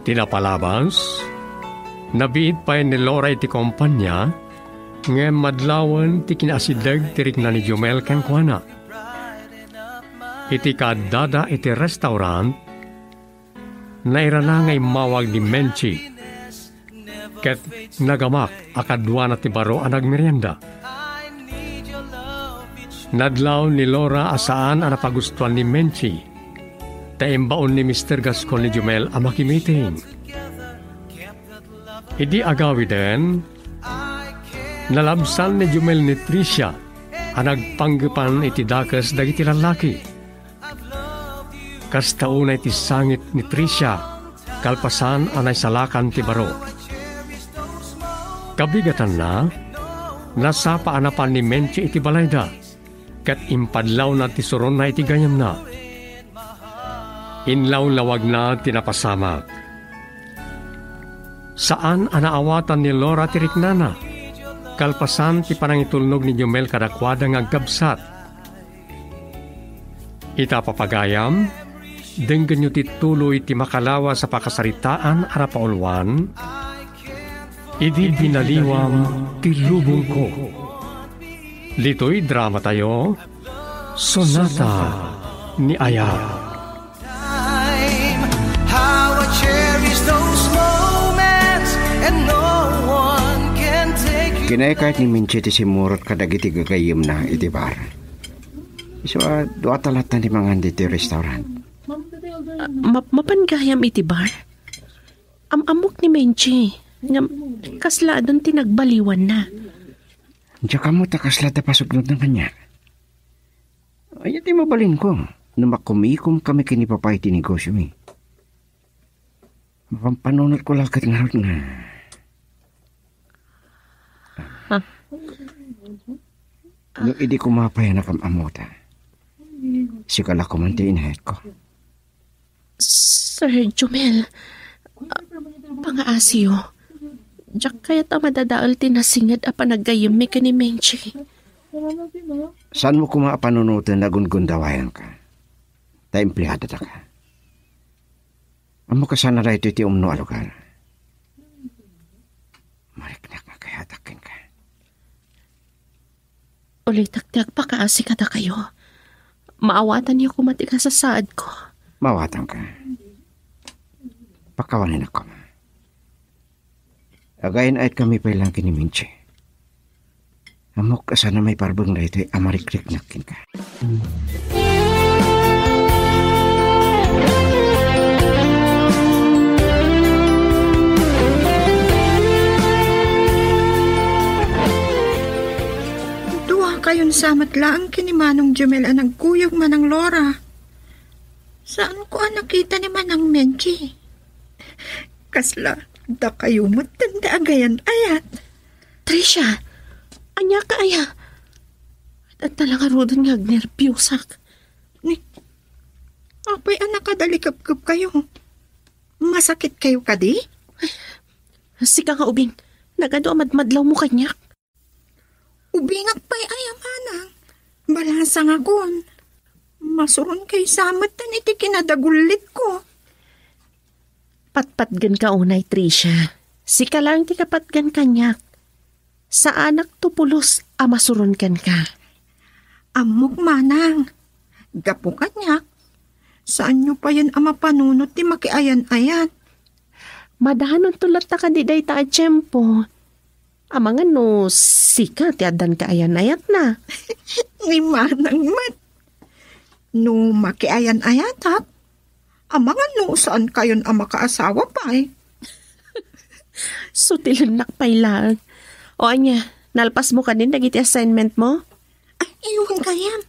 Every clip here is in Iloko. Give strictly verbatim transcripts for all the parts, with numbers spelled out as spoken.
Ti napalabas, nabiit pay ni Laura iti kompania, ngem madlawen ti kinaasideg ti rikna ni Jumel kenkuana. Iti kaaddada iti restaurant, nairana nga immawag ni Menchi, ket nagamak a kaduana ti baro a nagmerienda. Nadlaw ni Laura a saan a napagustuan ni Menchi, ta imbaon ni Mister Gascon ni Jumel a makimiting. Idi agawiden, nalabsan ni Jumel ni Tricia a nagpanggepan iti dakes dagiti lallaki. Kasta unay ti sangit ni Tricia kalpasan a naisalakan ti baro. Kabigatanna, nasapa a napan ni Menchi iti balayda, ket impadlawna ti suronna iti gayyemna. Inlawlawagna ti napasamak. Saan a naawatan ni Laura ti riknana, kalpasan ti panangitulnog ni Jumel kadakuada nga agkabsat. Ita, papagayam, denggenyo ti tuloy ti makalawas a pakasaritaan a napauluan, Idi binaliwam ti lubongko. Ditoy dramatayo, Sonata ni Ayat. How I cherish those moments, and no one can take you. Kinayat ni Menchi ti simmurot kadagiti gagayyemna iti bar. Isu a dua ta latta ti mangan ditoy restaurant. Ah, ma-, mapan gayam iti bar? Am-ammok ni Menchi, ngem kasla adun ti nagbaliwanna. Diak ammo ta kasla ti pasuknodna kaniak. Aya ti mabalinko no makumikom kami ken ni Papa iti negosyomi. Mapampanunotko la ket ngarud nga. Ah. No idi koma pay a nakam-ammota, sika la koman ti inayatko. Sir Jumel, ah, pangaasiyo. Diak kayat a madadael ti nasinged a panaggayyemmi ken ni Menchi. Saanmo koma a panunoten a gungundawayanka? Ta empleadataka. Ammok a saan a daytoy ti umno a lugar. Mariknak nga kayatak kenka. Ulitek ti agpakaasi kadakayo. Maawatanyo koma ti kasasaadko. Maawatanka. Pakawanenak koma. Agayan-ayatkami pay laeng ken ni Menchi. Ammok a saan a maiparbeng daytoy a marikriknak kenka. Duakayon sa met laeng ken ni Manong Jumel a nagkuyog, Manang Laura. Saanko a nakita ni Manang Menchi. Kasla dakayo met ti agayan-ayat. Tricia, ania ka aya? Adda la ngaruden nga agnerbiusak. Ni, apay a nakadalikepkepkayo? Masakitkayo kadi? Sika nga ubing, nagadu a madmadlawmo kaniak. Ubingak pay aya, Manang. Balasangakon. Masuronkayo sa met iti kinadagullitko. Patpatgenka unay, Tricia. Sika laeng ti kapatgan kaniak. Saanak to pulos a masuron kenka. Ammok, Manang. Gapu kaniak, saanyo payen a mapanunot ti makiayan-ayat. Madanonto latta kadi dayta a tiempo. Amangan no sika ti addan kaayan-ayatna. Ni Manang met. No makiayan-ayatak, amangan no saankayon a makaasawa pay. Sutilennak pay laeng. O ania, nalpasmo kadin dagiti assignmentmo? Ay, iwan gayam.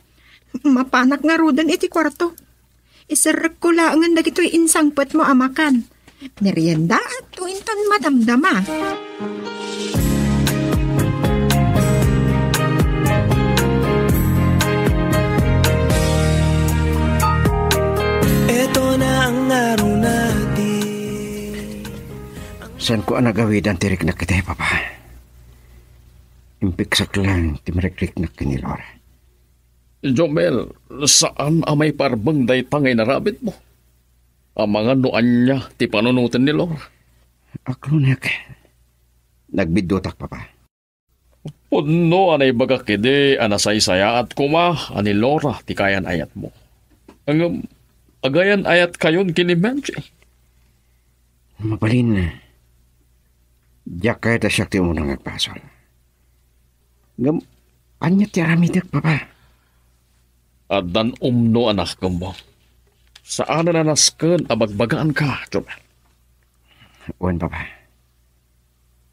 Mapanak ngaruden iti kuarto. Iserrekko laengen dagitoy insangpetmo a makan. Meriendaatto inton madamdama. Eto na ang ngaruna ti. Saanko a nagawidan ti riknak iti, Papa. Impiksak lang ti marikriknak ken ni Laura. Jomel, saan a maiparbeng dayta nga inaramidmo. Amangan no ania ti panunoten ni Laura. Aklonek. Nagbiddutak, Papa. Pudno a naibagak idi a nasaysayaat koma a ni Laura ti kayan-ayatmo. Ngem, agayan-ayatkayon ken ni Menchie. Mabalin, diak kayat a siak ti umuna nga agbasol. Ngem, ania ti aramidek, Papa? Addan umno a nakemmo. Saanen a nasken a bagbagaanka, Jomel. Wen, Papa.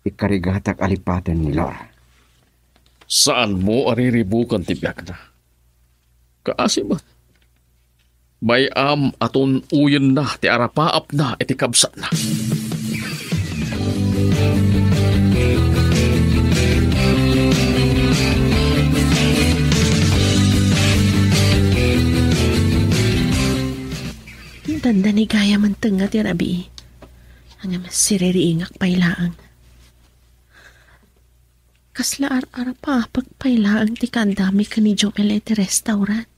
Ikarigatak a lipaten ni Laura. Saanmo a riribuken ti biagna. Kaasi met. Bay-am a tun-oyenna ti arapaapna iti kabsatna. Dandani gayam ti rabii. Ngem siririingak pay laeng. Kasla ar-arapapek pay laeng ti kaandami ken ni Jomel iti restaurant.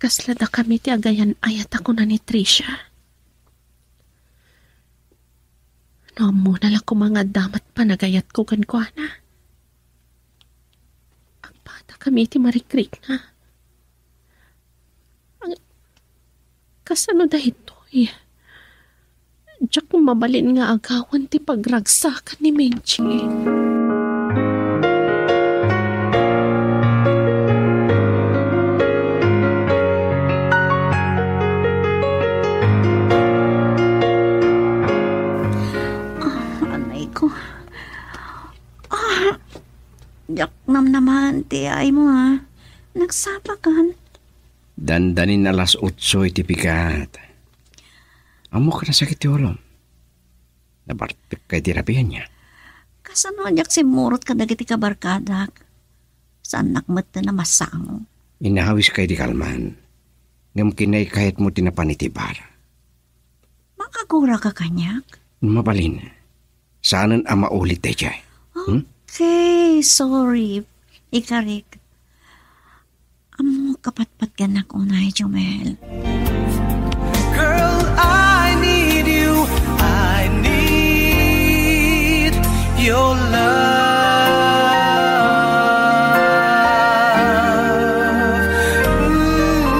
Kasla dakami ti agayan-ayat a kuna ni Tricia. No ammona la koma nga adda met panagayatko kenkuana. Agpadakami iti marikrikna. Ang, kasano daytoy? Diak mabalin nga agawen ti pagragsakan ni Menchie. Ah, anay ko. Ah, diak namnamaan ti aymo, ah. Nagsapakan. Dandanin alas otso iti pigat. Ammok a nasakit ti ulom. Nabartek kay ti rabianna. Kasano a diak simmurot kadagiti kabarkadak? Saannak met ti namasango. Inawis kay ti kalman. Ngem kinaykayatmo ti napan iti bar. Makaguraka kaniak? Mabalin. Saanen a maulit daydiay. Hmm? Okay, sorry. Ikarik. Ammok a patpatganak unay, Jomel. Girl, I need you. I need your love. Ooh.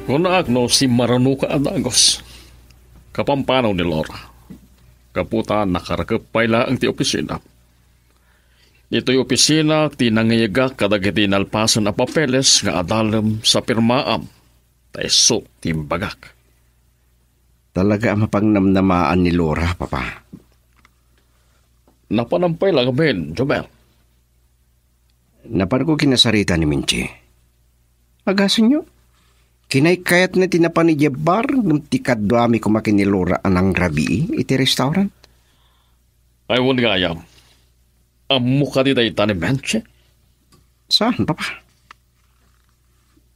Kunak no simmarunoka a dagus. Kapampanaw ni Laura. Gapu ta nakarakep pay laeng ti opisina. Ditoy opisina ti nangiyegak kadagiti nalpasen a papeles nga adalem sa pirmaam. Ta isu ti imbagak. Talaga a mapangnamnamaan ni Laura, Papa. Napanam pay la ngamin, Jomel. Napanko kinasarita ni Menchie. Agasenyo? Kinaykayatna ti napan idiay bar ngem ti kaduami koma ken ni Laura a nangrabii iti restaurant. Ay, wen gayam. Ammo kadi dayta ni Menchie? Saan, Papa?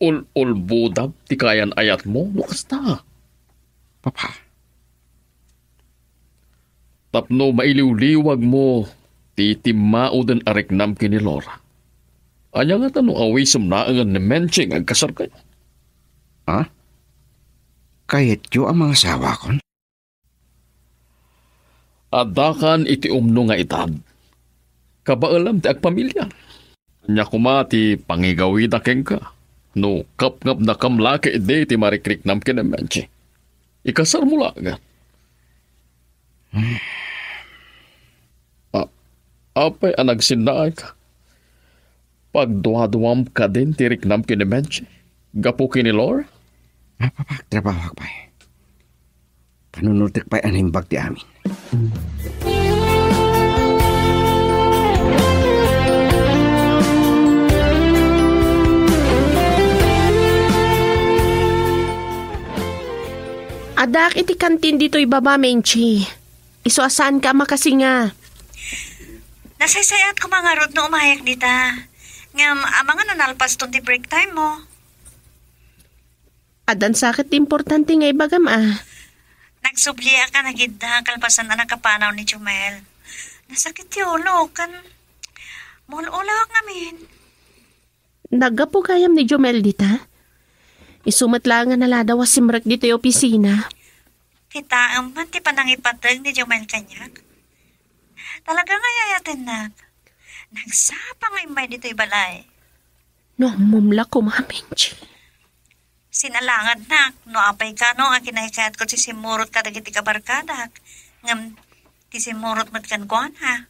Ul-ulbodam ti kayan-ayatmo no kasta. Papa. Tapno mailiwliwagmo ti timmauden a riknam ken ni Laura. Ania ngata no awisem laengen ni Menchie nga agkasarkayo? Ha? Kayatyo a mangasawakon? Addakan iti umno nga edad. Kabaelam ti agpamilia. Ania koma ti pangigawida kenka no kapngapnakam la ketdi ti marikriknam ken ni Menchie? Ikasarmo laengen. A-, apay a nagsinnaayka? Pagduaduam kadin ti riknam ken ni Menchie gapu ken ni Laura? Apapagtrabahoak pay. Panunotek pay a naimbag ti amin. Addaak iti kantin ditoy baba, Menchie. Isu a saanka a makasinga. Nasaysayat koma ngarud no umayak dita. Ngem, amangan no nalpaston ti break time mo. Addan sa ket ti importante nga ibagam, a. Nagsubliak a nagidda kalpasan a nakapanaw ni Jomel. Nasakit ti ulo, ken mul-ulawak ngamin. Naggapu gayam ni Jomel dita? Isu met laeng a naladaw a simrek ditoy opisina. Kitaem man ti panangipateg ni Jomel kaniak. Talaga nga ayatennak. Nagsapa nga immay ditoy balay. No ammom la koma, Menchi. Sinalangadnak no apay kano a kinaykayatko ti simmurot kadagiti kabarkadak, ngem ti simmurot met kenkuana.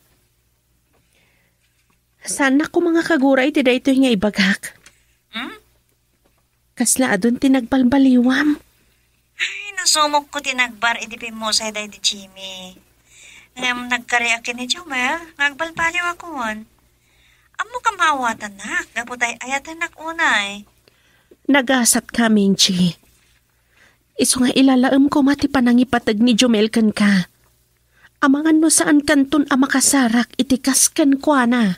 Saannak koma nga kagura iti daytoy nga ibagak. Hmm? Kasla adun ti nagbalbaliwam. Ay, nasumokko ti nagbar idi pimmusay daydi Jimmy. Ngem nagkariak ken ni Jomel nga agbaliwakon. Ammok a maawatannak gapu ta ay-ayatennak unay. Nagasatka, Menchi. Isu nga ilalaem koma ti panangipateg ni Jomel kenka. Amangan no saankanton a makasarak iti kas kenkuana.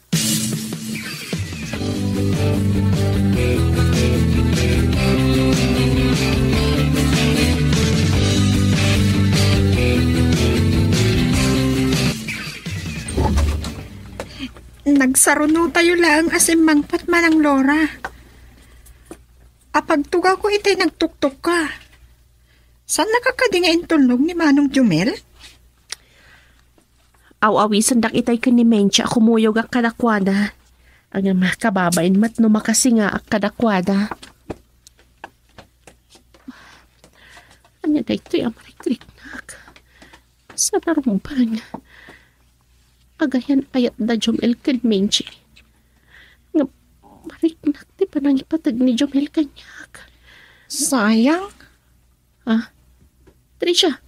Nagsarunotayo laeng a simmangpet, Manang Laura. Apagtugawko itay nagtuktukka. Saannaka kadi nga intulnog ni Manong Jumel? Aw-awisendak itay ken ni Menchi a kumuyogak kadakuada. Ngem kababain met no makasingaak kadakuada. Ania daytoy a marikriknak? Saan a rumbeng? Agayan-ayat da Jomel ken Menchi. Ngem mariknak ti panangipateg ni Jomel kaniak. Sayang. Ah? Tricia,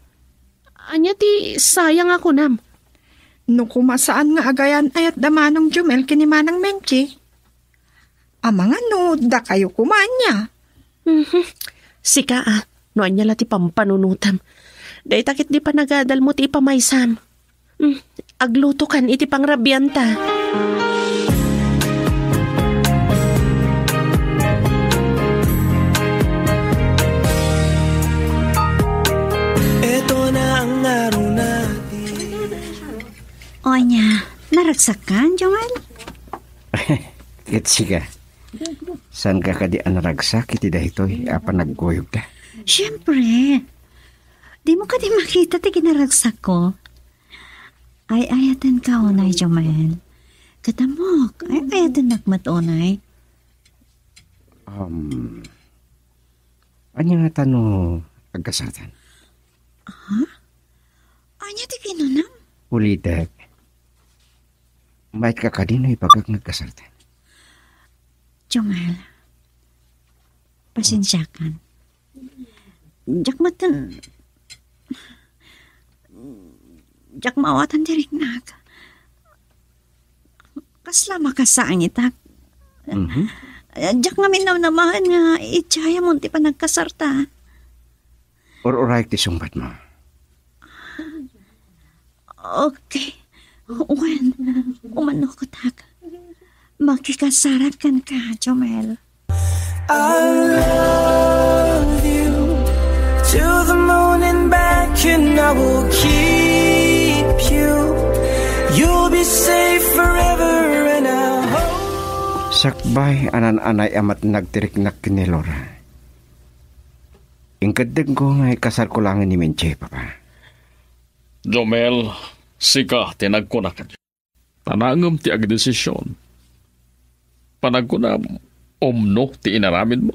ania ti sayang a kunam? No koma saan nga agayan-ayat da Manong Jomel ken ni Manang Menchi, amangan no dakayo koma ania? Mhm. Sika, ah, no ania la ti pampanunotam. Dayta ket di panagadalmo ti ipamaysam. Hmm, aglutokan iti pangrabianta. Eto na ang araw natin. O ania, naragsakkan, Joel? Ket sika, saanka kadi a naragsak iti daytoy a panagkuyogta? Siempre. Dimo kadi makita ti kinaragsakko? Ay-ayatenka unay, Jomel. Ket ammok, ay-ayatennak met unay. Um, ania ngata no agkasartan? Ha? Ania ti kinunam? Ulitek. Maitka kadi no ibagak nga agkasartan? Jomel, pasensiakan. Diak met, diak maawatan ti riknak. Kasla makasangitak. Mhm. Diak ngamin namnamaen nga idiayamon ti panagkasarta. Ur-urayek ti sungbatmo. Okay. Wen, umanokotak. Makikasarak kenka, Jomel. I'll love you to the moon and back, and I will keep you. You'll be safe forever, and I hope. Sakbay a naan-anay a matnag ti riknak ken ni Laura, inkeddengko nga ikasarko laeng ni Menchi, Papa. Jomel, sika ti nagkuna kaniak. Tanangem ti agdesision. Panagkunam, umno ti inaramidmo?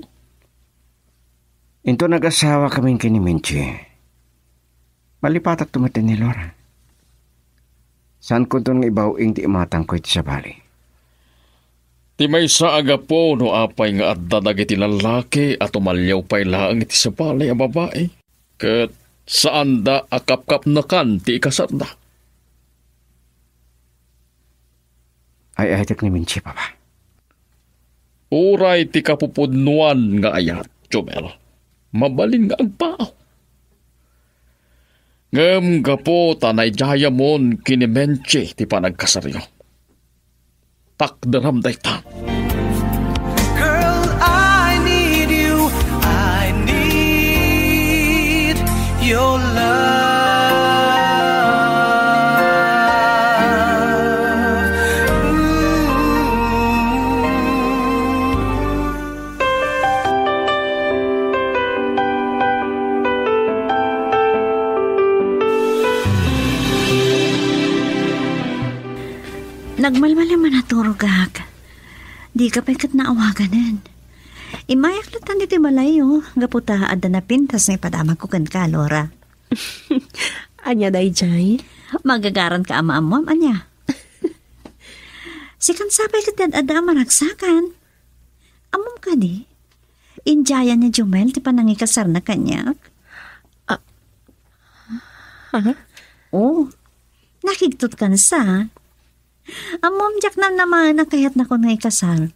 Inton agasawakamin ken ni Menchi, malipatakto met ni Laura. Saankonton nga ibaw-ing ti imatangko iti sabali. Ti maysa a gapu no apay nga adda dagiti lallaki a tumalliaw pay laeng iti sabali a babai, ket saanda a kapkapnekan ti ikasarda. Ay-ayatek ni Menchi, Papa. Uray ti kapupudnoan nga ayat, Jomel, mabalin nga agbao. Ngem gapu ta naidayamon ken ni Menchi ti panagkasaryo, takderam dayta. Girl, I need you. I need your love. Nagmalmalem a naturogak. Dika pay ket naawaganen. Immayak latta ditoy balayyo, gapu ta adda napintas nga ipadamagko kenka, Laura. Ania daydiay? Magagaranka a maammoam, ania? Sikan sa pay ket ti ad-adda a maragsakan. Ammom kadi? Indiayan ni Jomel ti panangikasarna kaniak. Ah, ha? Oh, nakigtotkan sa. Ammom, diak namnamaen a kayatnakon nga ikasar.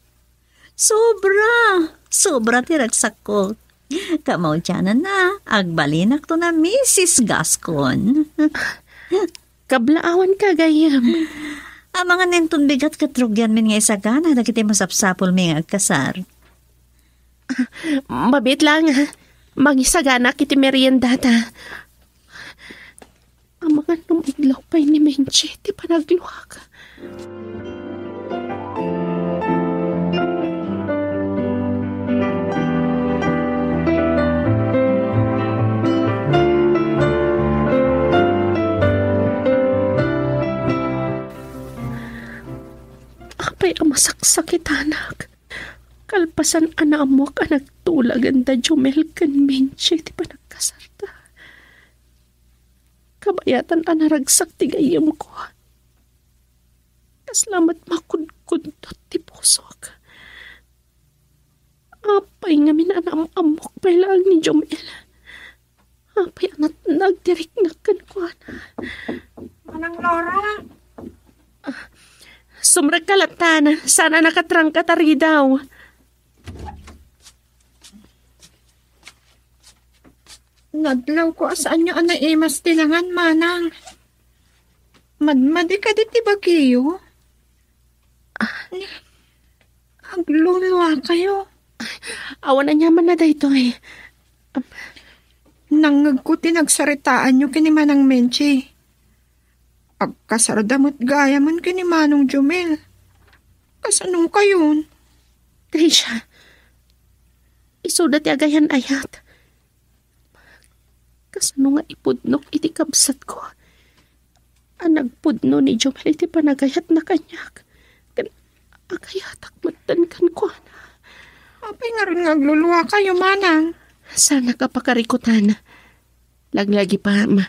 Sobra! Sobra ti ragsakko. Kamaudiananna, agbalinakto na Misis Gascon. Kablaawanka, gayyem. Amangan inton bigat ket rugianmin nga isagana dagiti masapsapulmi nga agkasar. Mabiit laeng, ha? Mangisaganak iti meriendata. Amangan no maidlaw pay ni Menchi ti panagluak. Apay a masaksakitanak. Kalpasan a naammoak a nagtulagan da Jomel ken Menchi ti panagkasarda. Kabayatan a naragsak ti gayyemko. Kasla met makudkudtot ti pusok. Apay ngamin a naam-ammok pay laeng ni Jomel? Apay a natnag ti riknak kenkuana? Manang Laura? Ah, sumrekka lattan. Saan a nakatrangka ta ridaw. Nadlawko a saanyo a naimas ti langan, manang. Madmadi kadi ti bagiyo? Ah. Ni, agluluakayo. Awan aniamanna daytoy. Am. Nangngegko ti nagsaritaanyo ken ni Manang Menchi. Agkasarda met gayamen ken ni Manong Jomel. Kasanonkayon? Tricia, isuda ti agayan-ayat. Kasano nga ipudnok iti kabsatko a nagpudno ni Jomel iti panagayatna kaniak? Ken agayatak metten kenkuana. Apay ngarud nga agluluakayo, manang? Saanak a pakarikutan. Laglagipem,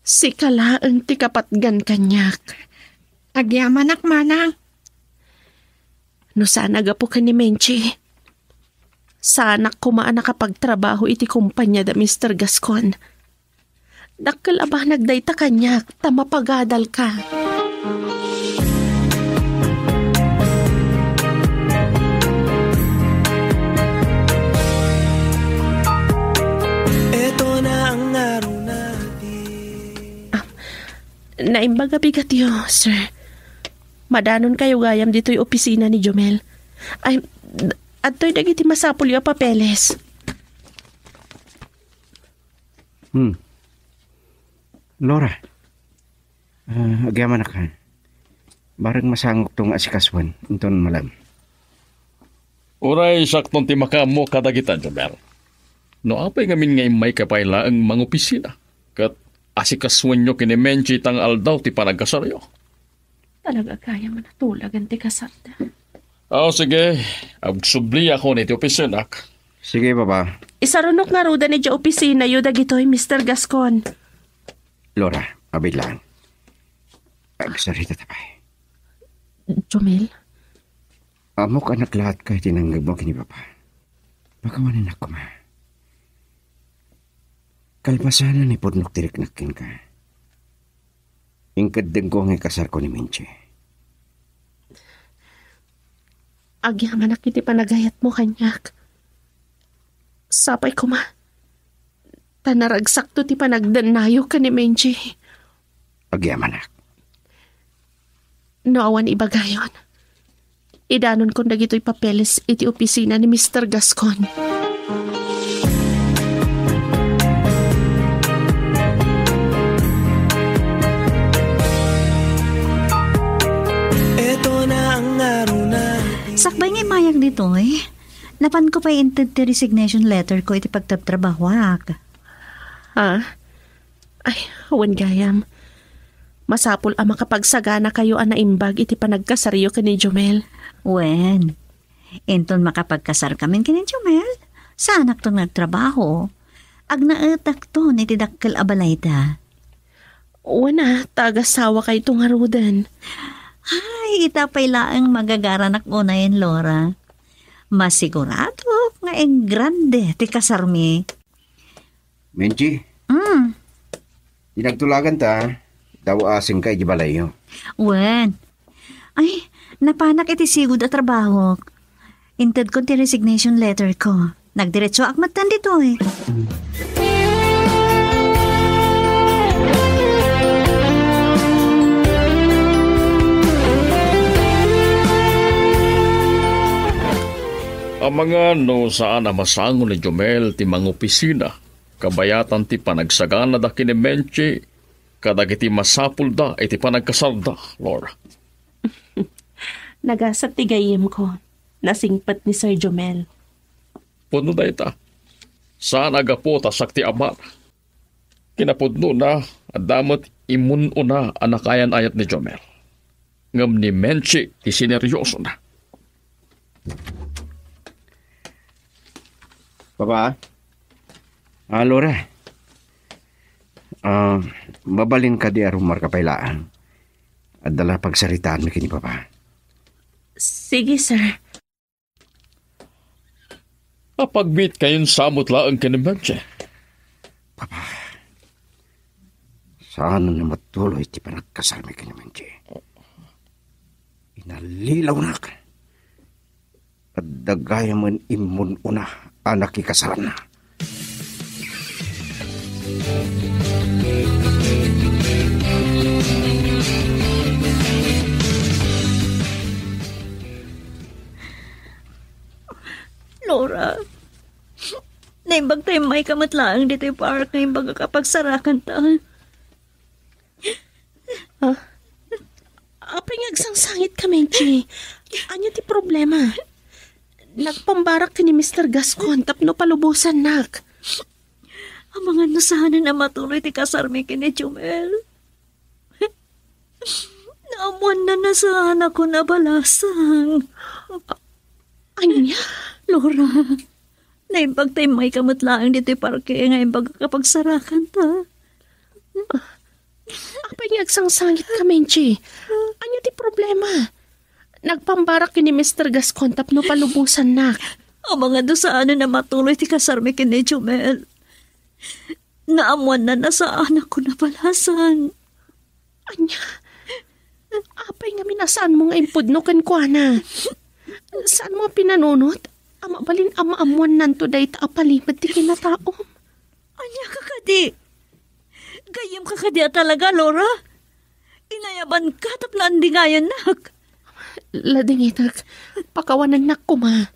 sika laeng ti kapatgan kaniak. Agyamanak, manang. No saan a gapu ken ni Menchi, saanak koma a nakapagtrabaho iti kompania da Mister Gascon. Dakkel a banag dayta kaniak ta mapagadalka. Ah, naimbag a bigatyo, sir. Madanonkayo gayam ditoy opisina ni Jomel. Ay, d-, adtoy dagiti masapulyo a papeles. Hmm. Laura, ah, agyamanak, ha? Bareng masangokto nga asikasuen inton malem. Uray sakton ti makaammo kadagita, Jomel. No apay ngamin nga immayka pay laeng mangopisina, ket asikasuenyo ken ni Menchi ta nga aldaw ti panagkasaryo. Talaga gayam a natulagan ti kasarda. O, sige. Agsubliakon iti opisinak. Sige, Papa. Isarunok ngaruden idiay opisinayo dagitoy, Mister Gascon. Laura, abilang. Agsarita ta pay. Jomel? Ammok a naklaatka iti nangngegmo ken ni Papa. Pakawanennak koma. Kalpasan a ipudnok ti riknak kenka, inkeddengko nga ikasarko ni Menchi. Agyamanak iti panagayatmo kaniak. Sapay koma, ta naragsakto ti panagdennayo ken ni Menchi. Agyamanak. No awan ibagayon, idanonkon dagitoy papeles iti opisina ni Mister Gascon. Sakbay nga immayak ditoy, napanko pay inted ti resignation letter ko iti pagtrabtrabahoak. Ah? Ay, awan gayam. Masapul a makapagsaganakayo a naimbag iti panagkasaryo ken ni Jomel. Wen, inton makapagkasarkamin ken ni Jomel, saanakton nga agtrabaho. Agnaetakton iti dakkel a balayda. Wen a, ta agasawakayto ngaruden. Ay, ita pay laeng magagaranak unayen, Laura. Masigurado nga engrande ti kasarmi. Menchi, Mm. Inagtulagan ta, daw asenka iti balayyo. Wen. Ay, napanak iti sigud a trabahok. Intedkon ti resignation letter ko. Nagdiretsoak metten ditoy. Amangan no saan a masango ni Jomel ti mangopisina, kabayatan ti panagsaganada ken ni Menchi kadagiti masapulda iti panagkasarda, Laura. Nagasat ti gayyemko. Nasingpet ni Sir Jomel. Pudno dayta. Saan a gapu ta siak ti amana. Kinapudnona, adda met immun-una a nakayan-ayat ni Jomel. Ngem ni Menchi ti sineryosona. Papa? Ah, Laura? Ah, mabalin kadi a rumarka pay laeng? Adda la pagsaritaanmi ken ni Papa. Sige, sir. Apagbiit kayon sa met laeng ken ni Menchi. Papa, saan a matuloy ti panagkasarmi ken ni Menchi. Inallilawnak. Adda gayamen immun-una a nakikasaranna. Laura, naimbag ta immayka met laeng ditoy park nga imbagak a pagsarakanta. Ah? Apay nga agsangsangitka, Menchi? Ania ti problema? Nagpambarak ken ni Mister Gascon tapno palubosannak. Amangan no saanen a matuloy ti kasarmi ken ni Jomel. Naammoanna a saanakon a balasang. Ania? Laura, naimbag ta immayka met laeng ditoy parke nga imbagak a pagsarakanta. Apay nga agsangsangitka, Menchi? Ania ti problema? Nagpambarak ken ni Mister Gascon tapno palubosannak. Amangan no saanen a matuloy ti kasarmi ken ni Jomel. Naammoanna a saanakon a balasang. Ania? Apay ngamin a saanmo nga impudno kenkuana? Saanmo a pinanunot a mabalin a maammoannanto dayta a palimed ti kinataom? Ania ka kadi? Gayyemka kadi a talaga, Laura? Inayabanka tapno andingayannak. Ladingitek, pakawanennak koma.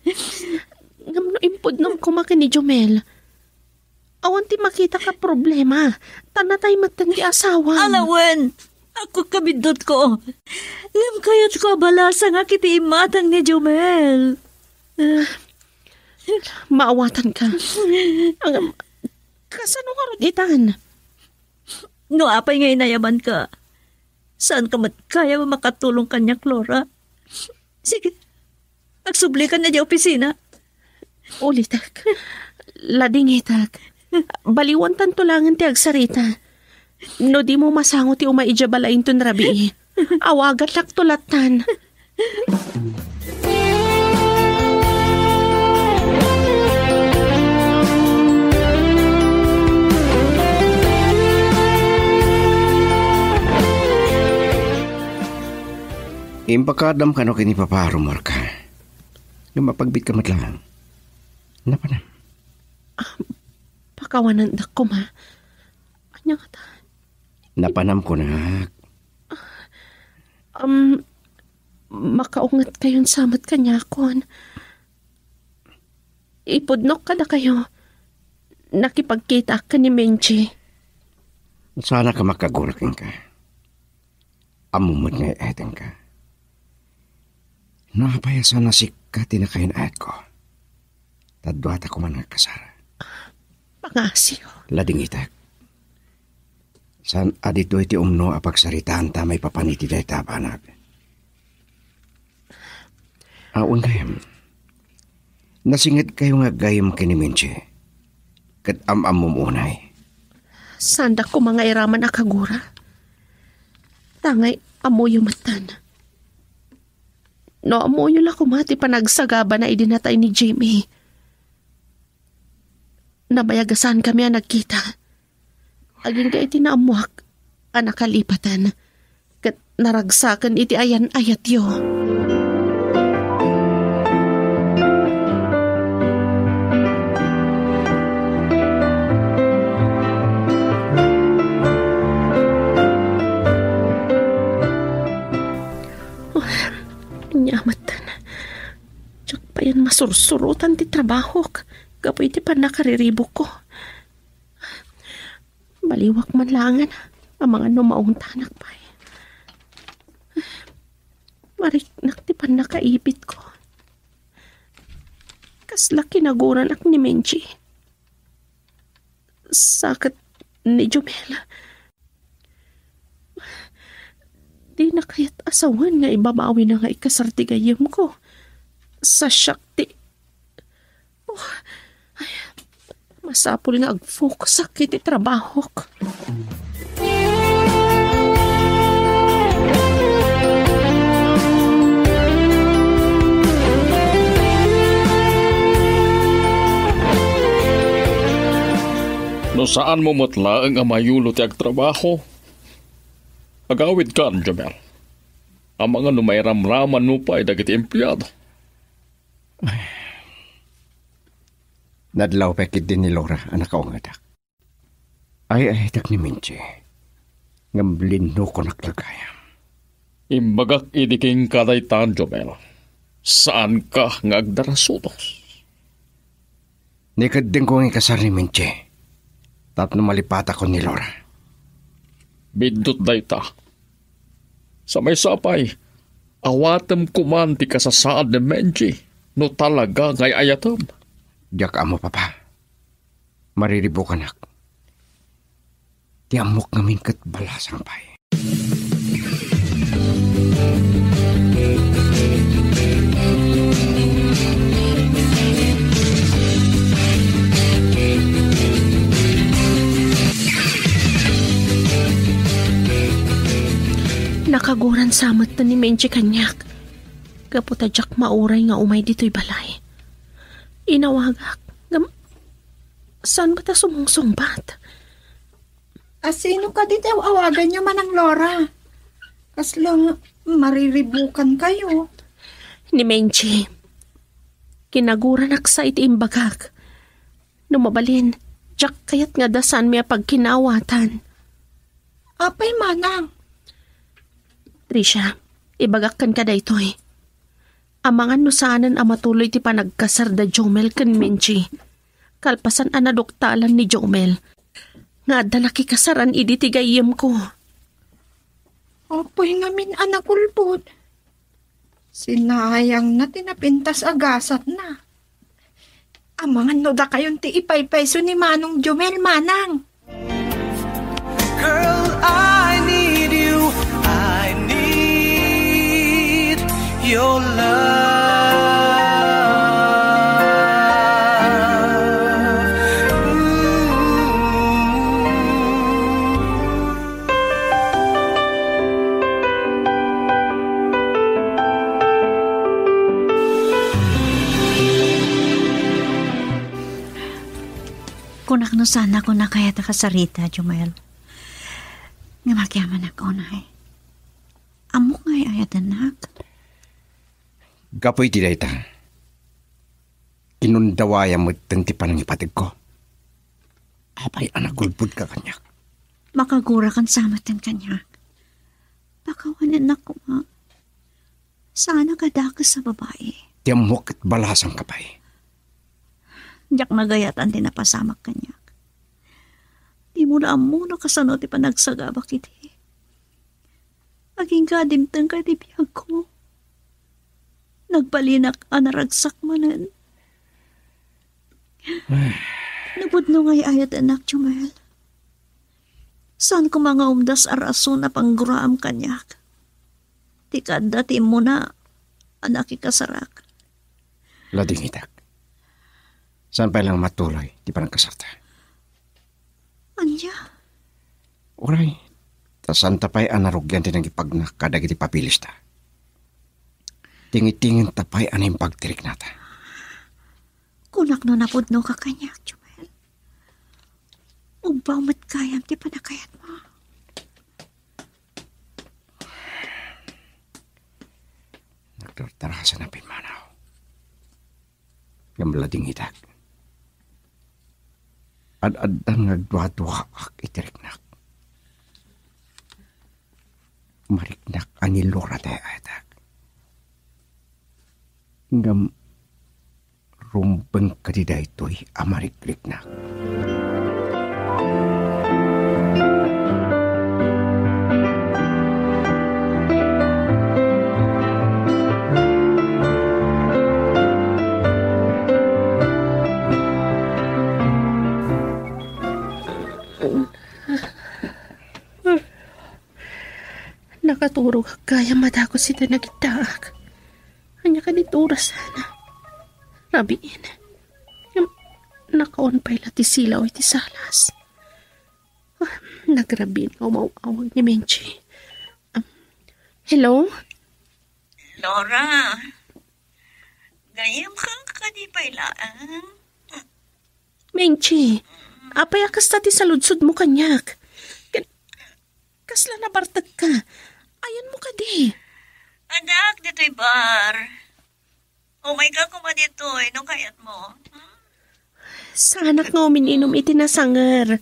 Ngem no impudnom koma ken ni Jomel, awan ti makitak a problema, ta natay metten ti asawam. Ala wen, agkukkabiddutko. Ngem kayatko a balasangak iti imatang ni Jomel. Maawatanka. Ngem, kasano ngarud itan? No apay nga inayabanka, saanka met gayam a makatulong kaniak, Laura. Sige, agsublikan idiay opisina. Ulitek. Ladingitek. Baliwantanto laengen ti agsarita. No dimo masango ti umay idiay balay inton rabii, awaganakto lattan. Impakaadam kano ken ni Papa a rumarka. Ngem apagbiitka met laeng. Napanam. Ah, pakawanendak koma. Ania ngata? Napanam, kunak. Um, makaungetkayon sa met kaniakon. Ipudnok kadakayo. Nakipagkitaak ken ni Menchi. Saanak a makagura kenka. Ammom met nga ay-ayatenka. No apay a saan a sika ti nakayan-ayatko, ta duata koma nga agkasar. Pangasio. Ladingitek. Saan a ditoy ti umno a pagsaritaanta maipapan iti dayta a banag. Awan gayam. Nasingedkayo nga aggayem ken ni Menchi. Ket am-ammom unay. Saandak koma nga iraman a kagura. Tangay ammoyo metten. No ammoyo la koma ti panagsagabana idi natay ni Jimmy. Nabayag a saankami a nagkita. Agingga iti naammoak a nakalipatan, ket naragsaken iti ayan-ayatyo. Ania metten, diak payen masursurotan ti trabahok gapu iti pannakariribukko. Baliwak man laengen, amangan no maungtanak pay. Mariknak ti pannakaipitko. Kasla kinaguranak ni Menchi. Sa ket ni Jumel. Dina kayat a sawen nga ibabawina nga ikasar ti gayyemko. Sa siak ti Oh, ay, masapul nga agfokusak iti trabahok. No saanmo met laeng a mayulo ti agtrabaho, agawidkan, Jomel. Amangan no mairamramanmo pay dagiti empleado. Nadlaw pay ketdi ni Laura a nakaungedak. Ay-ayatek ni Menchi, ngem linnukonak la gayam. Imbagak idi kenka dayta, Jomel. Saanka nga agdarasudos. Nikeddengko nga ikasar ni Menchi tapno malipatakon ni Laura. Biddut dayta. Sa maysa pay, awatem koman ti kasasaad ni Menchi no talaga nga ay-ayatem. Diak ammo, Papa. Mariribukanak. Ti ammok ngamin ket balasang pay. Nakaguran sa met ni Menchi kaniak gapu ta diak mauray nga umay ditoy balay. Inawagak, ngem saan met a sumungsungbat? A, sino kadi ti aw-awaganyo, Manang Laura? Kasla mariribukankayo. Ni Menchi. Kinaguranak sa iti imbagak. No mabalin, diak kayat nga adda saanmi a pagkinaawatan. Apay, Manang? Tricia, ibagak kenka daytoy. Amangan no saanen a matuloy ti panagkasar da Jomel ken Menchi, kalpasan a naduktalan ni Jomel nga adda nakikasaran idi ti gayyemko. Apay ngamin a nakulbod? Sinayangna ti napintas a gasatna. Amangan no dakayon ti ipaypayso ni Manong Jomel, Manang. Girl, I need you. I need your love. Ooh. Kunak no saan a kuna kayat a kasarita, Jomel. Ngem agyamanak unay. Ammok nga ay-ayatennak. Gapu iti dayta, inundawayam metten ti panangipategko. Apay a nagulbodka kaniak? Makagurakan sa metten kaniak. Pakawanennak koma. Saanak a dakes a babai. Ti ammok ket balasangka pay. Diak nagayatan ti napasamak kaniak. Dimo la ammo no kasano ti panagsagabak idi. Agingga dimtengka iti biagko. Nagbalinak a naragsak manen. Napudno nga ay-ayatennak, Jomel. Saan koma nga umdas a rason a pangguraam kaniak. Ti kaadda ti immuna a nakikasarak. Ladingitak. Saan pay lang matuloy ti panagkasarta? Ania? Uray, ta santa pay a narugian ti nangipagna kadagiti pabilista. Tingitingenta pay a naimbag ti riknata. Kunak no napudno ka kaniak, Joel. Ugbaw met gayam ti panagkayatmo. Nagtartarasan a pimmanaw. Ngem ladingitak. Ad-addan nga agduaduaak iti riknak. Mariknak a ni Laura ti ayatek. Ngem rumbeng kadi daytoy a marikriknak. Nakaturogak gayam a dagus iti nagiddaak. Ania kadi ti oras sana? Rabiin. Ngem, nakaon pay la ti silaw iti salas. Ah, nagrabiin nga umaw-awag ni Menchi. Um, hello? Laura, gayyemka kadi pay laeng? Menchi, apay a kasta ti saludsodmo kaniak? Ka-, kasla nabartekka? Ayanmo kadi? Addaak ditoy bar. Umayka koma ditoy no kayatmo. Hmm? Saanak nga umin-inum iti nasanger.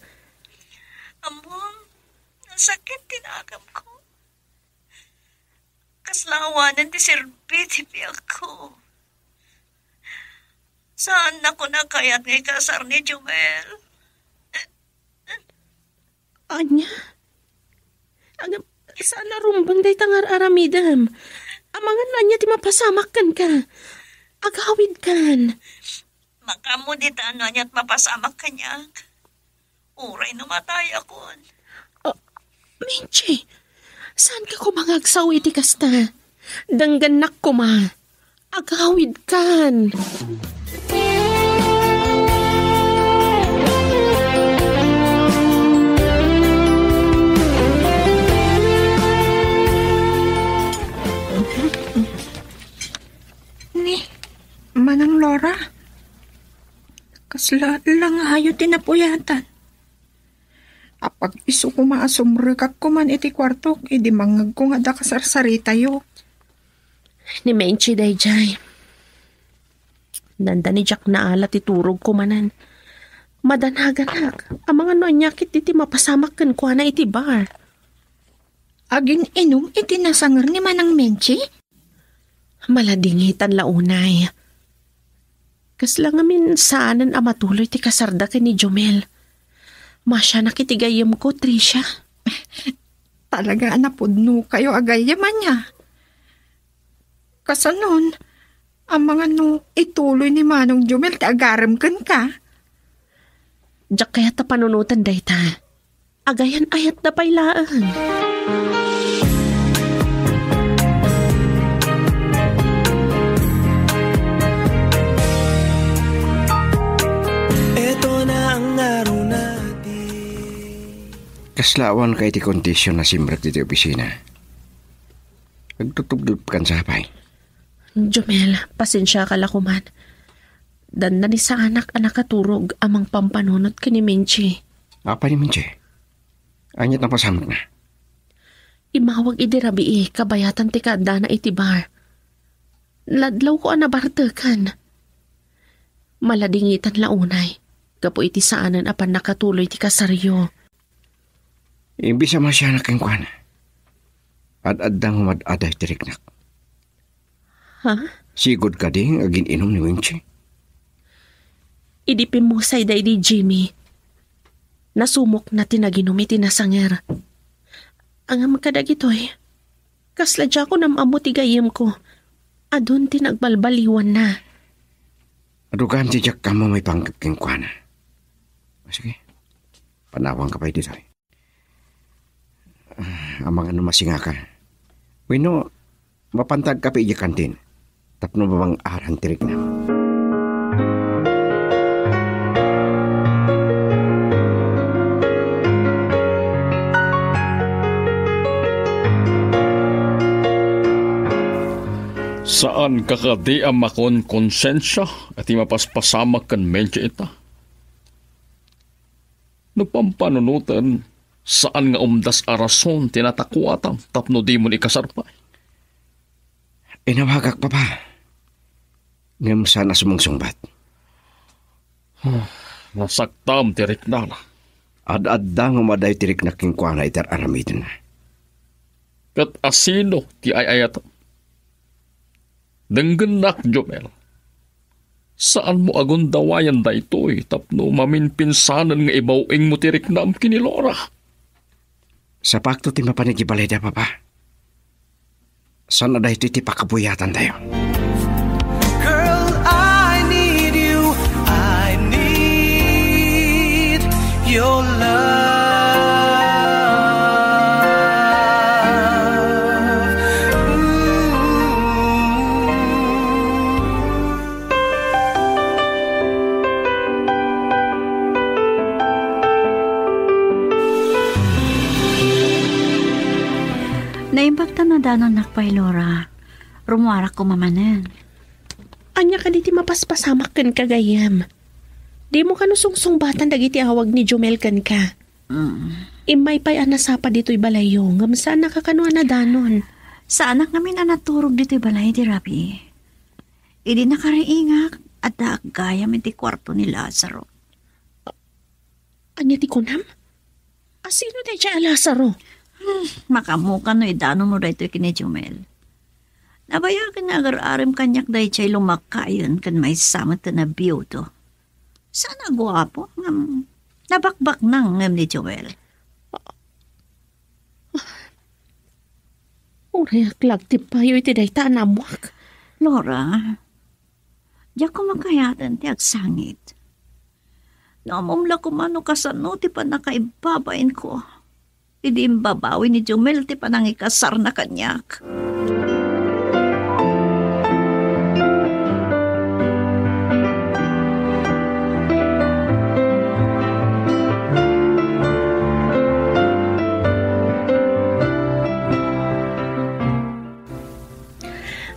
Ammom, nasakit ti nakemko. Kasla awanen ti serbi ti biagko. Saannakon a kayat nga ikasar ni Jomel. Ania? Agam, saan a rumbeng dayta nga ar-aramidem? Amangan no ania ti mapasamak kenka. Agawidkan. Makaammo dita no ania ti mapasamak kaniak. Uray no matayakon. Ah, Menchi, saanka koma nga agsao iti kasta? Denggennak koma. Agawidkan. Ni, Manang Laura, kasla la nga ayo ti napuyatan. Apag isu koma a sumrekak koman iti kuartok idi mangngegko nga adda kasarsaritayo. Ni Menchi daydiay. Dandani diak naala ti turogko manen. Madanaganak. Amangan no ania ketdi ti mapasamak kenkuana iti bar. Agin-inum iti nasanger ni Manang Menchi? Maladingitan la unay. Kasla ngamin saanen a matuloy ti kasarda ken ni Jomel. Masianak iti gayyemko, Tricia. Talaga a napudnokayo a gayyem, ania? Kasanon, amangan no ituloy ni Manong Jomel ti agarem kenka? Diak kayat a panunoten dayta. Agayan-ayatda pay laeng. Eto na ang narunati. Kasla awanka iti kondisyon a simrek ditoy opisina. Agtutubdubkan sa pay. Jomel, pasensiaka la koman. Dandani saanak a nakaturog a mangpampanunot ken ni Menchi. Apay ni Menchi? Ania ti napasamakna? Immawag idi rabii kabayatan ti kaaddana iti bar. Ladlawko a nabarteken. Maladingitan la unay, gapu iti saanen a pannakatuloy ti kasaryo. Imbes a masianak kenkuana, ad-adda nga umad-ada iti riknak. Ha? Sigud kadi nga agin-inum ni Menchi? Idi pimmusayda idi Jimmy, nasumokna ti naginum iti nasanger. Ngem kadagitoy, kasla diakon am-ammo ti gayyemko. Adun ti nagbalbaliwanna. Adu gayam ti diak ammo maipanggep kenkuana. Sige, panawanka pay ditoy. Amangan no masingaka. Wenno, mapanta agkape idiay kantin tapno mabang-aran ti riknam. Saanka kadi a makonkonsensia iti mapaspasamak ken Menchi ita? No pampanunoten, saan nga umdas a rason ti natakuatam tapno dimon ikasar pay. Inawagak, Papa. Ngem saan a sumungsungbat. Nasaktam ti riknana. Ad-adda nga umaday ti rikna kenkuana iti ar-aramidenna. Ket asino ti ay-ayatem? Denggennak, Jomel. Saanmo a gundawayan daytoy tapno maminpinsanen nga ibaw-ingmo ti riknam ken ni Laura. Sapakto ti mapan idiay balayda, Papa. Saan a daytoy ti pakabuyatantayo. Girl, I need you. I need your love. Ooh. Naimbag ta nadanonnak pay, Laura. Rummuarak koma manen. Ania kadi ti mapaspasamak kenka, gayyem? Dimo kano sungsungbatan dagiti awag ni Jomel kenka? Mm. Immay pay a nasapa ditoy balayyo, ngem saannaka kano a nadanon. Saanak ngamin a naturog ditoy balay iti rabii. Idi nakariingak, adda aggayam iti kuarto ni Lazaro. Ania ti kunam? Asino daydiay a Lazaro? Hmm, makaammoka no idanonmo daytoy ken ni Jomel. Nabayagen nga agar-arem kaniak daydiay lumakkayen ken maysa met a biudo. Saan a guapo, ngem nabakbaknang ngem ni Jomel. Uray ak la agtippayo iti dayta a naammoak. Laura, diak koma kayaten ti agsangit. No ammom la koma no kasano ti pannakaibabainko idi imbabawi ni Jomel ti panangikasarna kaniak.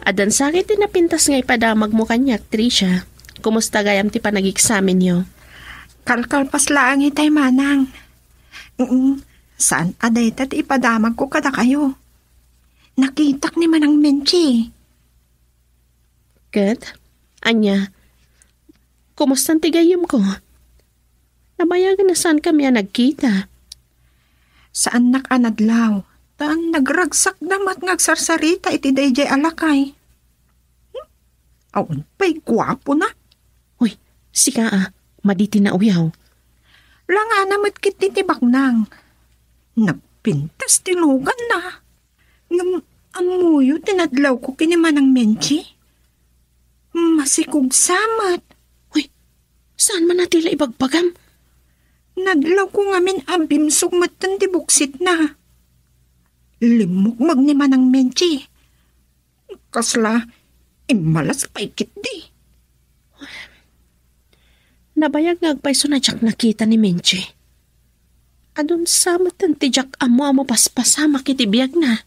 Addan sakit ti napintas nga ipadamagmo kaniak, Tricia. Kumusta gayam ti panagieksamenyo? Kalkalpas laeng itay, manang. Mm, saan a dayta ti ipadamagko kadakayo. Nakitak ni Manang Menchi. Ket, ania, kumustan ti gayyemko? Nabayagen a saankami a nagkita. Saannak a nadlaw, ta nagragsakda met nga agsarsarita iti daydiay a lakay. Hmm? Awan pay guapona. Uy, sika a, madi ti nauyaw. Langana met ketdi ti baknang. Nagpintas ti luganna. Ngem ammoyo ti nadlawko ken ni Manang Menchi? Masikogsa met. Uy, saan man a ti la ibagbagam? Nadlawko ngamin a bimsog metten ti buksitna. Limmukmeg ni Manang Menchi. Kasla immalas pay ketdi. Nabayag nga agpayso a diak nakita ni Menchi. Adun sa met ti diak ammo a mapaspasamak iti biagna.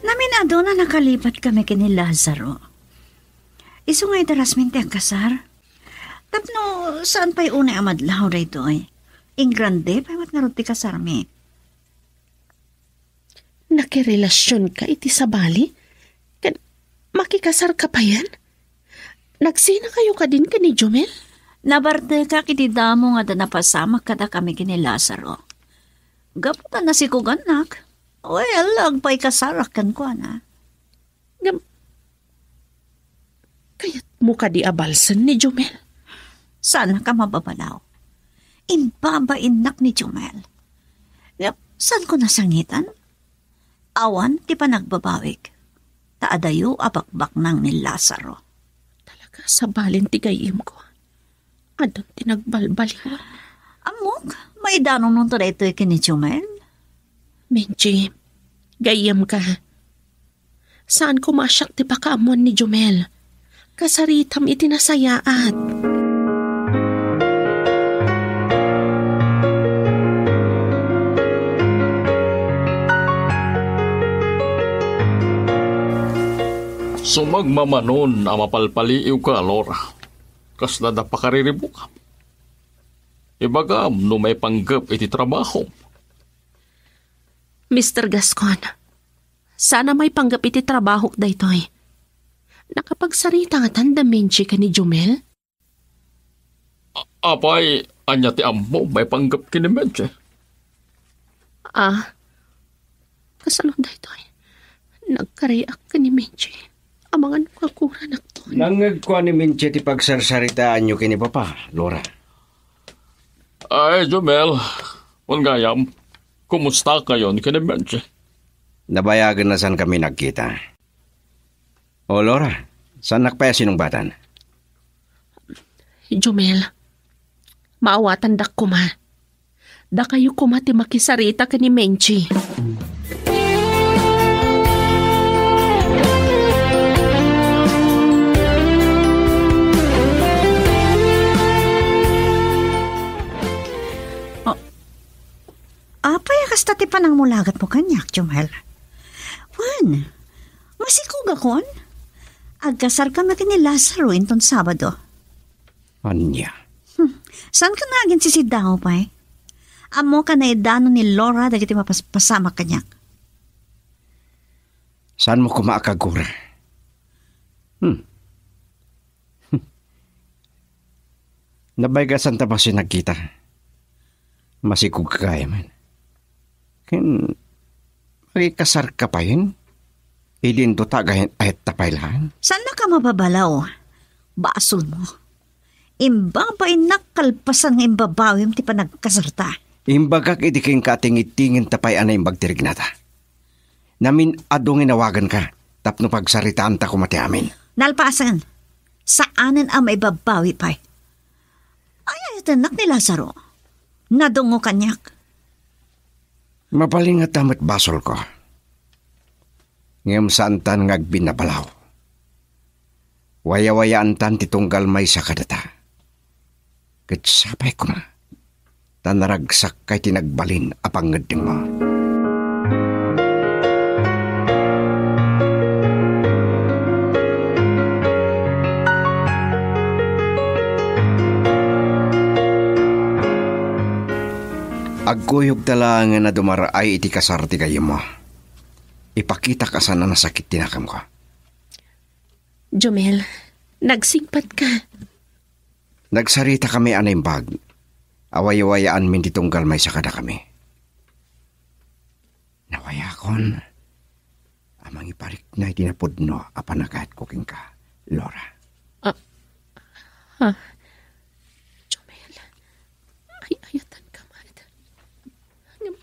Namin-adu a nakalipatkami ken ni Lazaro. Isu nga idarasmin ti agkasar. Tapno saan pay unay a madlaw daytoy. Ingrande pay met ngarud ti kasarmi. Nakirelasionka iti sabali? Ken makikasarka payen? Nagsinakayo kadin ken ni Jomel? Nabartekak iti damo nga adda napasamak kadakami ken ni Lazaro. Gapu ta nasikugannak, well, agpaykasarak kenkuana. Ngem, kayatmo kadi a balsen ni Jomel? Saannak a mababalaw. Imbabainnak ni Jomel. Ngem, saanko nasangitan? Awan ti panagbabawik. ta adayo a bakbaknang ni Lazaro. Talaga, sabalen ti gayyemko. Adun ti nagbalbaliwan. Ammok, maidanonto daytoy ken ni Jumel? Menchi, gayyemka. Saan koma a siak ti pakaammoan ni Jumel. Kasaritam iti nasayaat. Sumagmamano a mapalpaliiwka, Laura. Kasla da pakariribukam. Ibagam no maipanggep iti trabahom. Mister Gascon, saan a maipanggep iti trabahok daytoy. Nakapagsarita ngatan da Menchi ken ni Jumel? A-, apay, ania ti ammo maipanggep ken ni Menchi? Ah, kasano daytoy? Nagkariak ken ni Menchi. Amangan no kaguranakton. Nangngegko a ni Menchi ti pagsarsaritaanyo ken ni Papa, Laura. Ay, Jumel, gayam, kumusta kayon ken ni Menchi? Nabayagen a saankami nagkita. O, Laura, saannak pay a sinungbatan? Jumel, maawatandak koma. Dakayo koma ti makisarita ken ni Menchi. Ah, apay a kasta ti panangmulagatmo kaniak, Jumel? Wen, masikogakon? Agkasarkami ken ni Lazaro inton Sabado. Ania? Hmm. Saanka nga aginsisidaw pay? Ammok a naidanon ni Laura dagiti mapaspasamak kaniak. Saanmo koma a kagura? Hmm. Nabayag a saanta bassit nagkita. Masikog ka man. Ken makikasarka payen? Idin duta gayen ayat ta pay laeng? Saannaka mababalaw? Basolmo. Imbabainnak kalpasan nga imbabawim ti panagkasarta. Imbagak idi kenka a tingitingen ta pay a naimbag ti rignata. Namin-adu nga inawaganka tapno pagsaritaanta koma ti amin. Nalpasen, saanen a maibabawi pay. Ay-ayatennak ni Lazaro. Nadungngo kaniak. Mabalin ngata met basolko. Ngem saantan nga agbinnabalaw. Wayawayaantan ti tunggal maysa kadata. Ket sapay koma, ta naragsakkay ti nagbalin a pangngeddengmo. Agkuyogta laengen a dumar-ay iti kasar ti gayyemmo. Ipakitak a saan a nasakit ti nakemko. Jomel, nagsingpatka. Nagsaritakami a naimbag. Awaywayaanmin ti tunggal maysa kadakami. Nawayakon a mangiparikna iti napudno a panagayatko kenka, Laura. Ah, ha? Jomel, ay-ayatanka met. Ngem,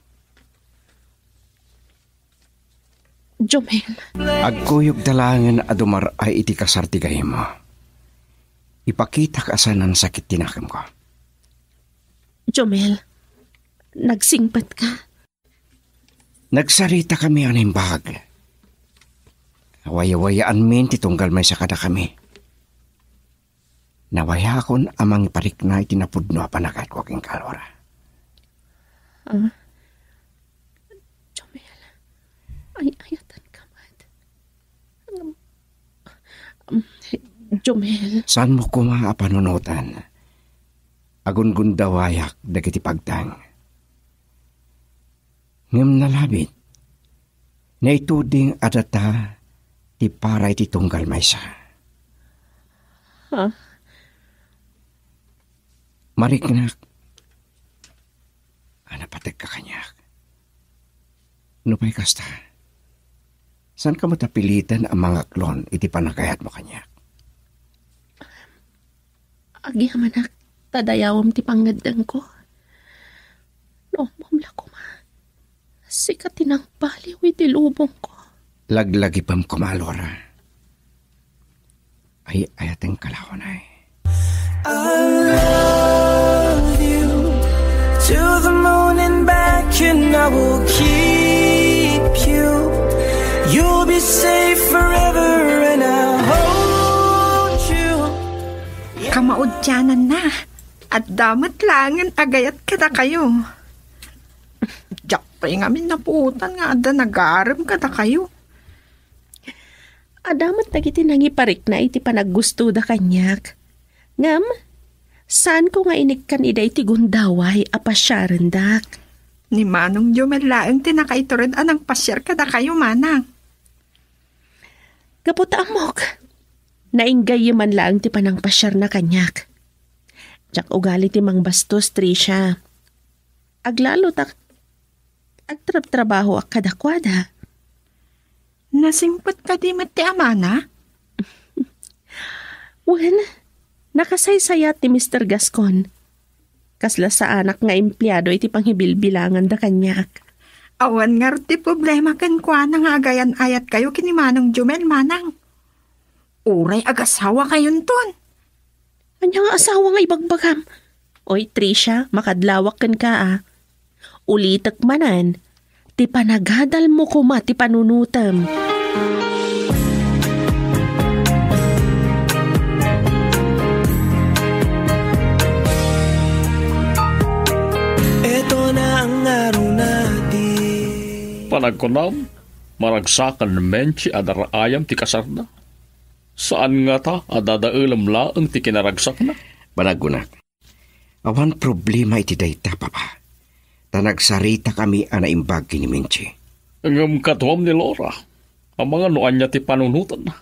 Jomel. Agkuyogta laengen a dumar-ay iti kasar ti gayyemmo. Ipakitak a saan a nasakit ti nakemko. Jomel, nagsingpatka. Nagsaritakami a naimbag. Awaywayaanmin ti tunggal maysa kadakami. Nawayakon a mangiparikna iti napudno a panagayatko kenka, Laura. Ah, Jomel, ay-ayatanka met. Um, Jomel. Saanmo koma a panunotan? Agungundawayak dagiti pagteng. Ngem nalabit, naituding a data ti para iti tunggal maysa. Ha? Mariknak a napategka kaniak. Nupay kasta, saanka met a piliten a mangaklon iti panagayatmo kaniak. Agyamanak ta dayawem ti pangngeddengko. No ammom la koma, sika ti nangbaliw iti lubongko. Laglagipem koma, Laura. Ay-ayatenka la unay. I love you to the moon and back, and I will keep you. You'll be safe forever, and I'll hold you. Kamaudiananna, adda met laengen agayat kadakayo. Diak pay ngamin napuotan nga adda nagarem kadakayo. Adda met dagiti nangiparikna iti panaggustoda kaniak. Ngem, saanko nga inikkan ida iti gundaway a pasiarendak. Ni Manong Jomel laeng ti nakaitured a nangpasiar kadakayo, Manang. Gapu ta ammok, nainggayyo man laeng ti panangpasiarna kaniak. Diak ugali ti mangbastos, Tricia. Aglalo ta agtrabtrabahoak kadakuada. Nasingpet kadi met ti amana? Wen, nakasaysayat ti Mister Gascon. Kasla saanak nga empleado iti panghibilbilanganda kaniak. Awan ngarud ti problema kenkuana nga agayan-ayatkayo ken ni Manong Jomel, Manang. Uray agasawakayonton. Ania nga asawa nga ibagbagam? Oy, Tricia, makadlawak kenka, a. Ulitek manen, ti panagadalmo koma ti panunotem. Eto na ang araw natin. Panagkunam, maragsakan ni Menchi a dar-ayam ti kasarda. Saan ngata a dadaelem laeng ti kinaragsakna? Panagkunak, awan problema iti dayta, Papa. Ta nagsaritakami a naimbag ken ni Menchi. Ngem kaduam ni Laura, amangan no ania ti panunotenna?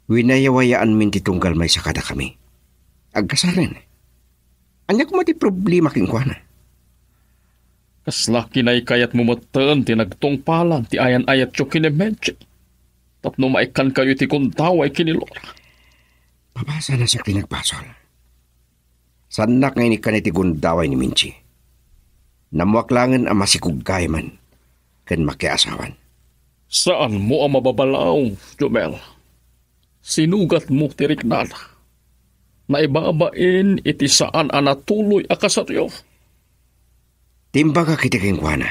Winayawayaanmin ti tunggal maysa kadakami. Agkasaren. Ania koma ti problema kenkuana? Kasla kinaykayatmo metten ti nagtungpalan ti ayan-ayatyo ken ni Menchi tapno maikkankayo iti gundaway ken ni Laura. Papa, saan a siak ti nagbasol. Saannak nga inikkan iti gundaway ni Menchi. Nammuak laengen a masikog gayam ken makiasawan. Saanmo a mababalawm, Jomel. Sinugatmo ti riknana. Naibabain iti saan a natuloy a kasaryo. Ti imbagak iti kenkuana,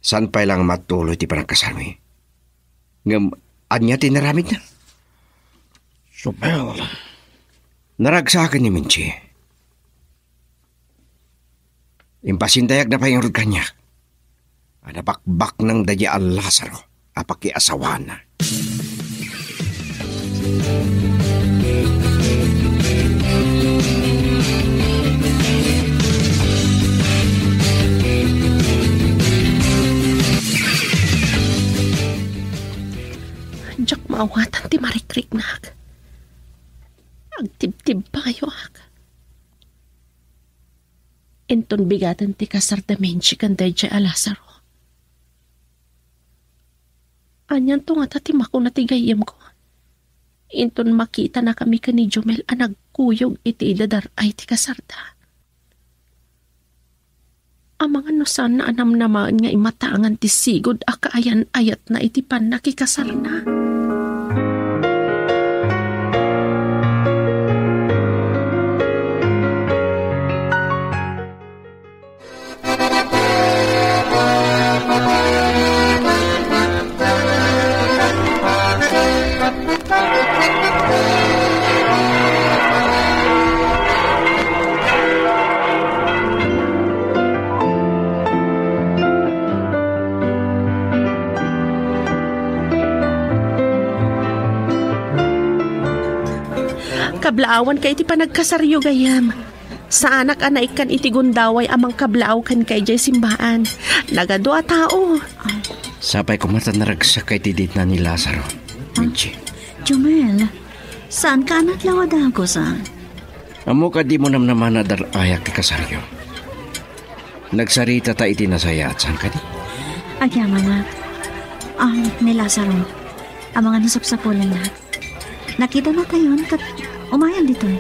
saan pay la nga matuloy ti panagkasarmi. Ngem ania ti inaramidna? Jomel. Naragsaken ni Menchi. Impasindayagna pay ngarud kaniak a nabakbaknang daydi a Lazaro a pakiasawaanna. Diak maawatan ti marikriknak. Agtibtibpayoak. Inton bigaten ti kasar da Menchi ken daydiay a Lazaro. Anianto ngata ti makuna ti gayyemko? Inton makitanakami ken ni Jomel a nagkuyog iti idadar-ay ti kasarda. Amangan no saanna a namnamaen nga imatangan ti sigud a kaayan-ayatna iti pannakikasarna. Kablaawanka iti panagkasaryo, gayyem. Saanak a naikkan iti gundaway a mangkablaaw kenka idiay simbaan. Nagadu a tao. Sapay koma ta naragsak iti dayta ni Lazaro, Menchi. Jomel, saanka a nadlaw a dagus, a? Ammok a dimo namnamana a dar-ayak ti kasaryo. Nagsaritata iti nasayaat, saan kadi? Agyamanak. Ah, ni Lazaro. Amangan no sapsapulenna. Nakitanakayon ket umayan ditoy.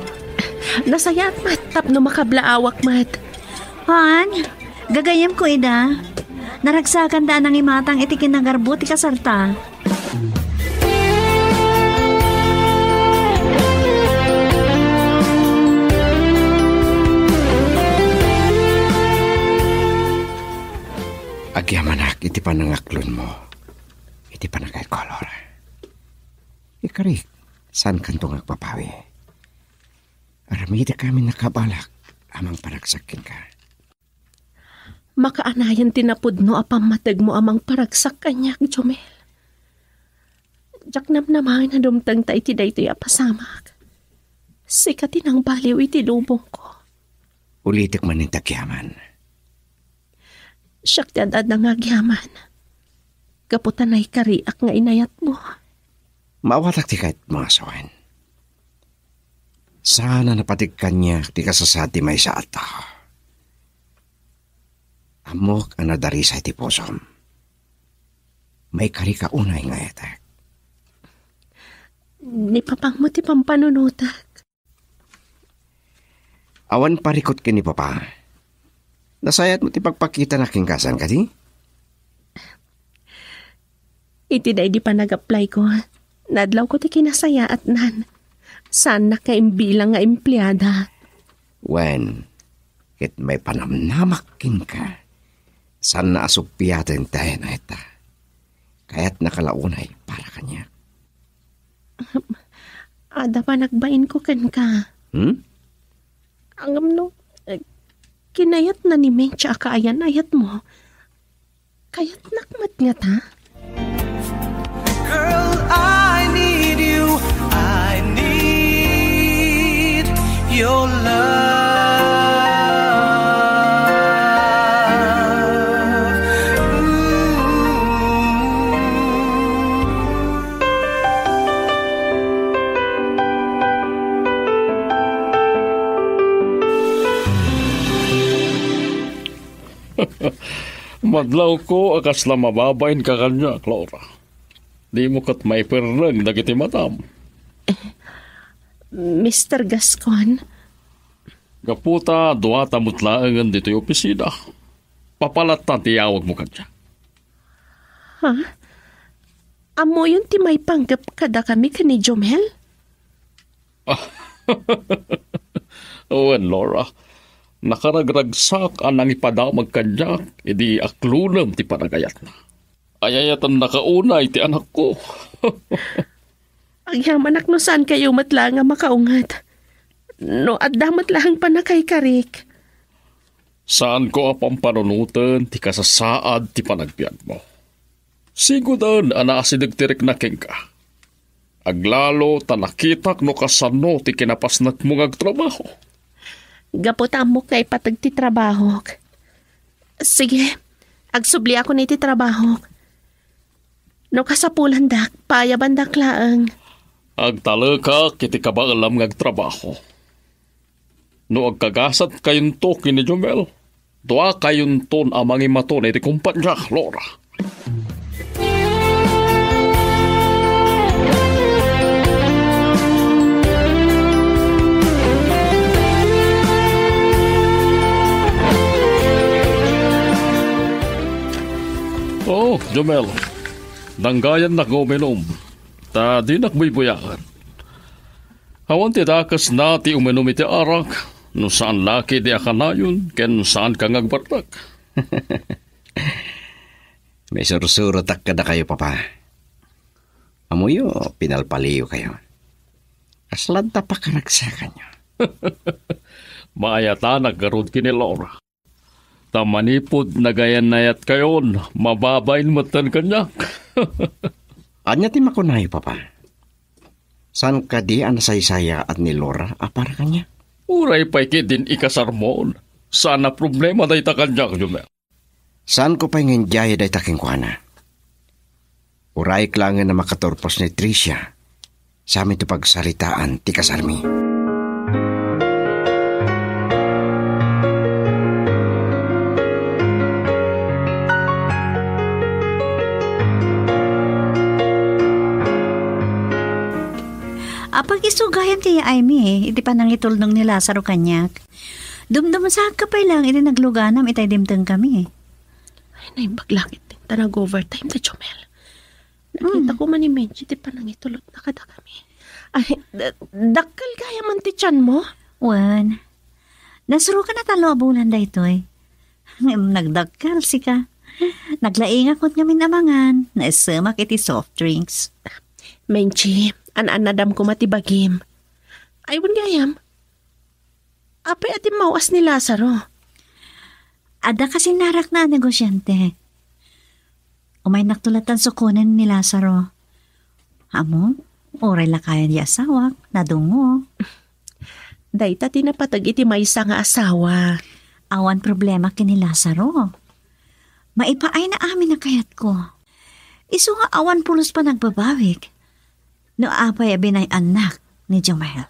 Nasayaat met tapno makablaawak met. Haan, gagayyemko ida. Naragsakanda a nangimatang iti kinagarbo ti kasarta. Agyamanak iti panangaklonmo iti panagayko, Laura. Ikarik, saankanto nga agpapawi. Aramidek amin a kabalak a mangparagsak kenka. Makaanayan ti napudno a pammategmo a mangparagsak kaniak, Jomel. Diak namnamaen a dumtengta iti daytoy a pasamak. Sika ti nangbaliw iti lubongko. Ulitek manen ti agyaman. Siak ti ad-adda nga agyaman. Gapu ta naikariak nga inayatmo. Maawatak ti kayatmo a sawen. Saan a napatik kaniak ti kasasaad ti maysa a tao. Ammok a nadarisay ti pusom. Maikarika unay nga ayatek. Ni papangmo ti pampanunotek. Awan parikut ken ni Papa. Nasayaat mo ti pagpakitana kenka, saan kadi? Iti daydi panag-apply ko, nadlaw ko ti kinasayaatnan. Saannak nga imbilang nga empleada. Wen, ket maipanamnamak kenka, saanna a suppiaten ti ayan-ayatna. Kayatnaka la unay para kaniak. Adda panagbainko kenka. Hmm? Ngem no, eh, kinayatna ni Mencha a kaayan-ayatmo, kayatnak met ngata? Girl, I need you. I need your love. Ooh. Madlawko a kasla mababainka kaniak, Laura. Dimo ket maiperneng dagiti madam. Mister Gascon? Gapu ta duata met laengen ditoy opisina. Papa latta ti iyawagmo kaniak. Ha? Ammoyon ti maipanggep kadakami ken ni Jomel? Wen, Laura, nakaragragsak a nangipadamag kaniak idi aklonem ti panagayatna. Ayayatennaka unay ti anakko. Agyamanak no saankayo met laeng a makaunget. No adda met laeng pannakaikarik. Saanko a pampanunoten ti kasasaad ti panagbiagmo. Siguden a naasideg ti rikna kenka. Aglalo ta nakitak no kasano ti kinapasnekmo nga agtrabaho. Gapu ta ammok nga ipateg ti trabahok. Sige, agsubliakon iti trabahok. No kasapulandak, paayabandak laeng. Agtalekak iti kabaelam nga agtrabaho. No agkagasatkayonto ken ni Jomel, duakayonton a mangimaton iti kumpania, Laura. Oh, Jomel. Danggayannak nga uminum. Ta dinak buybuyaen. Awan ti dakesna ti uminum iti arak, no saan la ketdi a kanayon, ken saanka nga agbartek. Maisursurotak kadakayo, Papa. Ammoyo, pinalpaliyokayo. Kasla adda pakaragsakanyo. Maayatanak garud ken ni Laura. Ta manipud nagayan-ayatkayon, mababain metten kaniak. Ania ti makunayo, Papa? Saan kadi a nasaysayaat ni Laura a para kaniak? Uray pay ketdin ikasarmon. Saan a problema dayta kaniak, Jomel. Saanko pay nga idiay dayta kenkuana. Urayek laengen a makaturpos ni Tricia. Saminto pagsaritaan ti kasarmi. Apag, isu gayam ti yaaymi iti panangitulnong ni Lazaro kaniak. Dumdumsaak ka pay laeng iti nagluganam itay dimtengkami. Ay, Naimbag la ketdi ta nag-overtime da Jomel. Nakita Hmm. ko man ni Menchi ti panangitulotna kadakami. Ay, da-, dakkel gayam man ti tianmo? Wen, nasurokan a tallo a bulan daytoy. Ngem nagdakkel, sika. Naglaingak met ngamin a mangan, naissemak iti soft drinks. Menchi, an-annadam koma ti bagim. Ay, wen gayam. Apay a timmaw-as ni Lazaro? Adda kasinnarakna a negosiante. Umaynakto latta sukonen ni Lazaro. Ammom, uray lakayan ti asawak, nadungngo. Dayta ti napateg iti maysa nga asawa. Awan problema ken ni Lazaro. Maipaayna amin a kayatko. Isu nga awan pulos panagbabawik. No apay a binay-annak ni Jomel.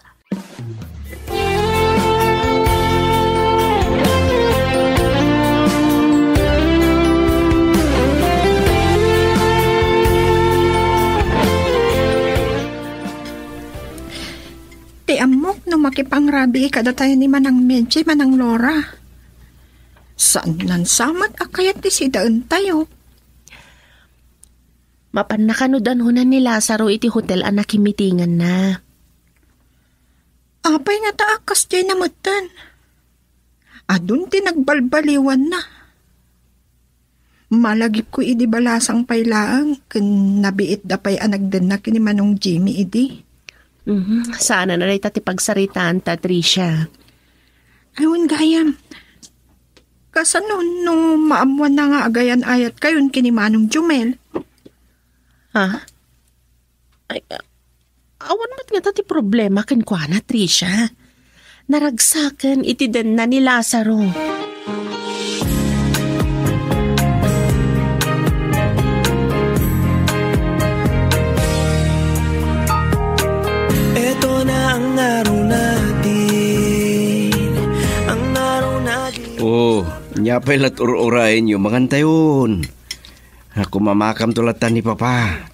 Ti ammok no makipangrabii kadatayo ni Manang Menchi, Manang Lora. Saan nan samat a kayat ti sidaentayo? Mapanna kano danona ni Lazaro iti hotel a nakimitinganna. Apay ngata a kasdiay na metten? Adun ti nagbalbaliwanna. Malagipko idi balasang pay laeng ken nabiitda pay a nagdenna ken ni Manong Jimmy idi. Mhm, saanen a dayta ti pagsaritaanta, Tricia. Ay, wen gayam. Kasano no maammoanna nga agayan-ayatkayon ken ni Manong Jomel? Ha? Ay, a-, awan met ngata ti problema kenkuana, Tricia. Naragsaken iti denna ni Lazaro. Eto na ang araw natin, ang araw natin. Oh, nia pay lat ur-urayenyo, mangantayon. Ako, mamakamto latta ni Papa.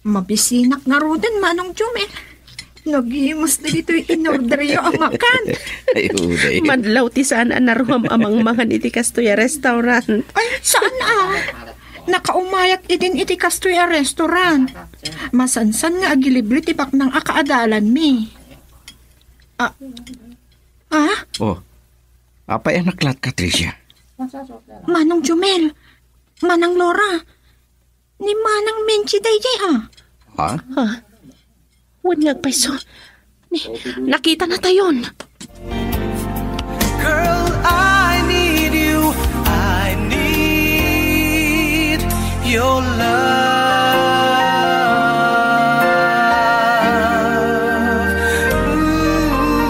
Mabisinak ngaruden, Manong Jomel. Nagimas dagitoy inorderyo a makan. Ay, uday. Madlaw ti saan a naruam a mangmangan iti kastoy a restaurant. Ay, saan a? Nakaumayak idin iti kastoy a restaurant. Masansan nga agilibre ti baknang a kaadalanmi. Ah, ah? Oh, apay a naklatka, Tricia? Manong Jomel, Manang Lora, ni Manang Menchi daydiay, ah. Ha? Ha? Wen nga agpayso. Ni, nakitanatayon. Girl, I need you. I need your love. Ooh.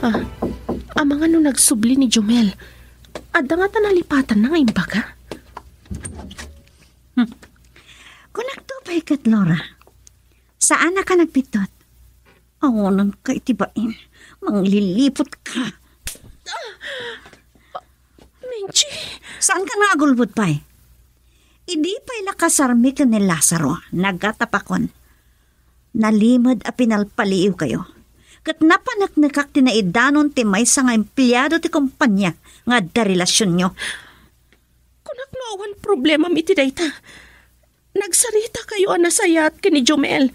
Ah, amangan no nagsubli ni Jomel. Adda ngata nalipatanna nga imbaga? Hmm. Kunakto pay ket, Lora. Saan a ka nagbiddut. Awanan ka iti bain. Mangliliput ka. Menchi. Saan ka nga agulbod pay? Idi pay la kasarmi ken ni Lazaro, nagatapakon. Nalimed a pinalpaliiwkayo. Ket napaneknekak ti naidanon ti maysa nga empleado ti kompania nga adda relasionyo. Kunak no awan problemam iti dayta. Nagsarita kayo a nasayaat ken ni Jomel.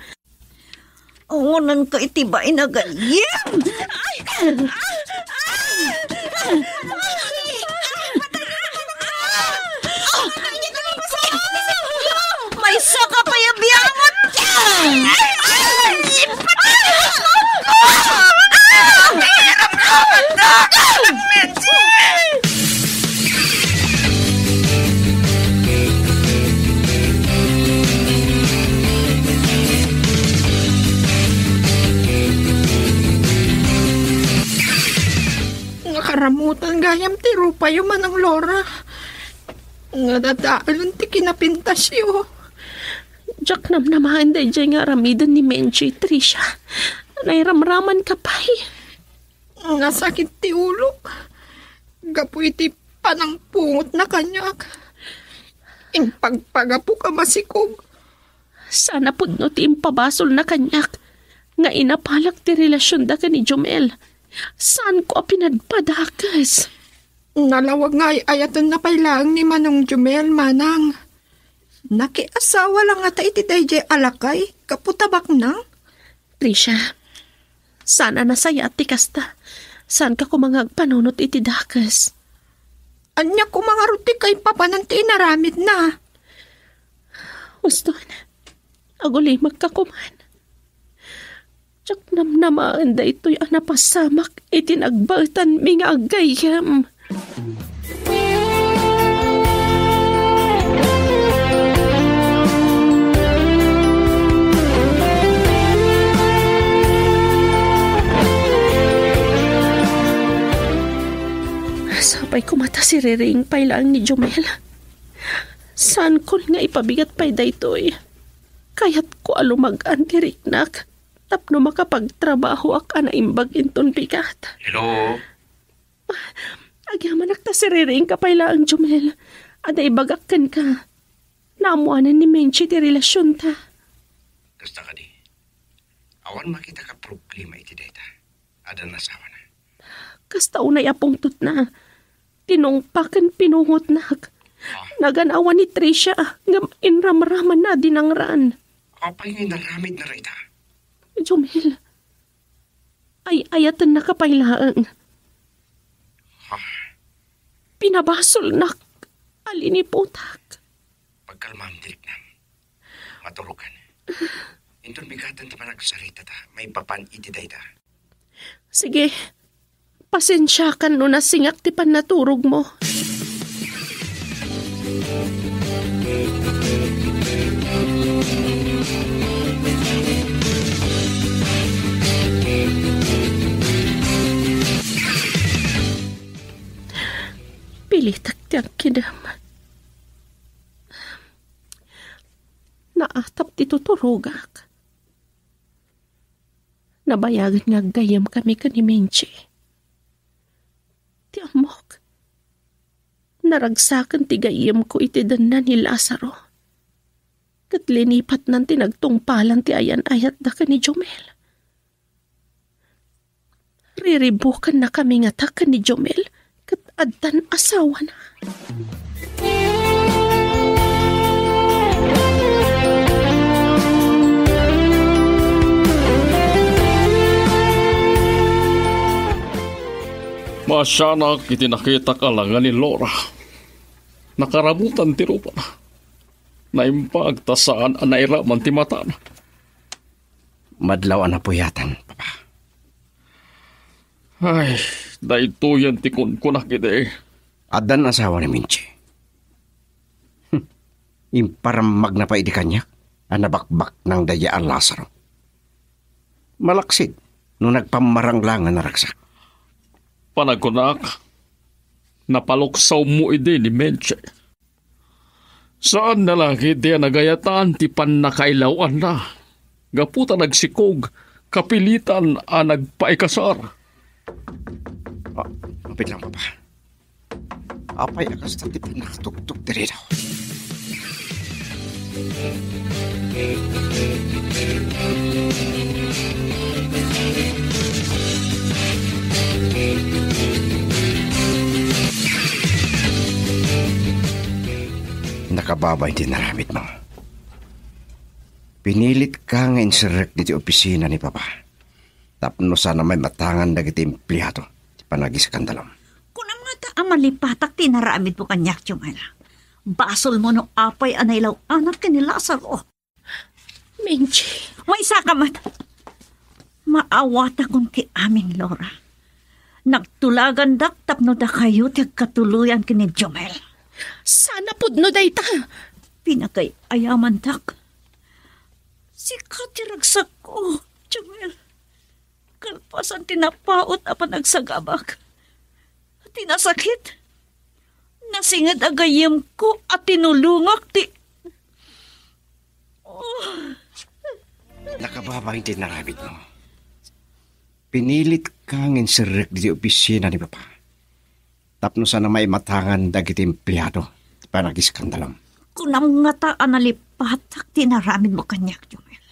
Awanan ka iti bain a gayyem! Ay! Ah! Ah! Ah! Maysa ka pay a biangot! Ay! Ay! Nga karamutan gayam ti rupayo, Manang Lora. Nga dadaelon ti kinapintasyo. Diak namnamaen daydiay nga aramiden ni Menchi, Tricia. Nairamraman ka pay. Nasakit ti ulok gapu iti panangpungotna kaniak. Impagpagapok a masikog. Sana pudno ti impabasolna kaniak nga inapalak ti relasionda ken ni Jomel. Saanko a pinadpadakes. Nalawag nga ay-ayatenna pay laeng ni Manong Jomel, manang. Nakiasawa la ngata iti daydiay a lakay, gapu ta baknang? Tricia, saan a nasayaat ti kasta. Saanka koma nga agpanunot iti dakes. Ania koma ngarud ti kaipapanan ti inaramidna? Uston, agulimekka koman. Diak namnamaen daytoy a napasamak iti nagbaetanmi nga aggayyem. Sapay koma ta siririing pay laeng ni Jomel. Saankon nga ipabigat pay daytoy. Kayatko a lumag-an ti riknak tapno makapagtrabahoak a naimbag inton bigat. Hello? Agyamanak ta siririingka pay laeng, Jomel. Adda ibagak kenka. Naammoanen ni Menchi ti relasionta. Kasta kadi, awan makita ka problema iti dayta. Adda nasawana. Kasta unay a pungtotna. Tinungpa ken pinungotnak. Ah. Nagan-awan ni Tricia ngem inramramanna a dinangran. Apay nga inaramidna dayta? Jomel, ay-ayatennaka pay laeng. Ha? Pinabasolnak a linipotak. Pagkalmam, Direk Nam. Maturokan. Inton bigaten ti panagsaritata, maipapan iti dayta. Sige, pasensiakan no nasingak ti pannaturogmo. Pilitek ti agkidem. Naatap ti tuturogak. Nabayagen nga aggayyemkami ken ni Menchi. Ti ammok, naragsaken ti gayyemko iti denna ni Lazaro. Ket linipatnan ti nagtungpalan ti ayan-ayatda ken ni Jomel. Riribukannakami ngata ken ni Jomel ket addan asawana. Maasianak iti nakitak a langa ni Laura. Nakarabutan ti rupana. Naimbag ta saan a nairaman ti matana. Madlaw a napuyatan, Papa. Ay, daytoyen ti kunkunak idi. Addan asawa ni Menchi. Hmm. Imparammagna pay idi kaniak a nabakbaknang daydiay a Lazaro. Malaksid no nagpammarang la nga naragsak. Panagkunak, napaluksawmo idi ni Menchi. Saan na la ketdi a nagayatan ti pannakailaw-anna. Gapu ta nagsikog, kapilitan a nagpaikasar. Ah, apit lang, Papa. Apay a kasta ti pannakatugtog diri daw? Nakababain ti inaramidmo. Pinilitka nga inserrek ditoy opisina ni Papa tapno saan a maimatangan dagiti empleado ti panagiskandalom. Kunam ngata a malipatak ti inaramidmo kaniak, Jomel. Basolmo no apay a nailaw-anak ken ni Lazaro. Menchi. Maysaka met. Maawatakon ti amin, Laura. Nagtulagandak tapno dakayo ti agkatuloyan ken ni Jomel. Saan a pudno dayta. Pinagay-ayamandak. Sika ti ragsakko, Jomel. Kalpasan ti napaut a panagsagabak, ti nasakit, nasinged a gayyemko a tinulongak ti, oh. Nakababain ti inaramidmo. Pinilitka nga inserrek ditoy opisina ni Papa tapno saan a maimatangan dagiti empleado ti panagiskandalom. Kunam ngata a nalipatak ti inaramidmo kaniak, Jumel.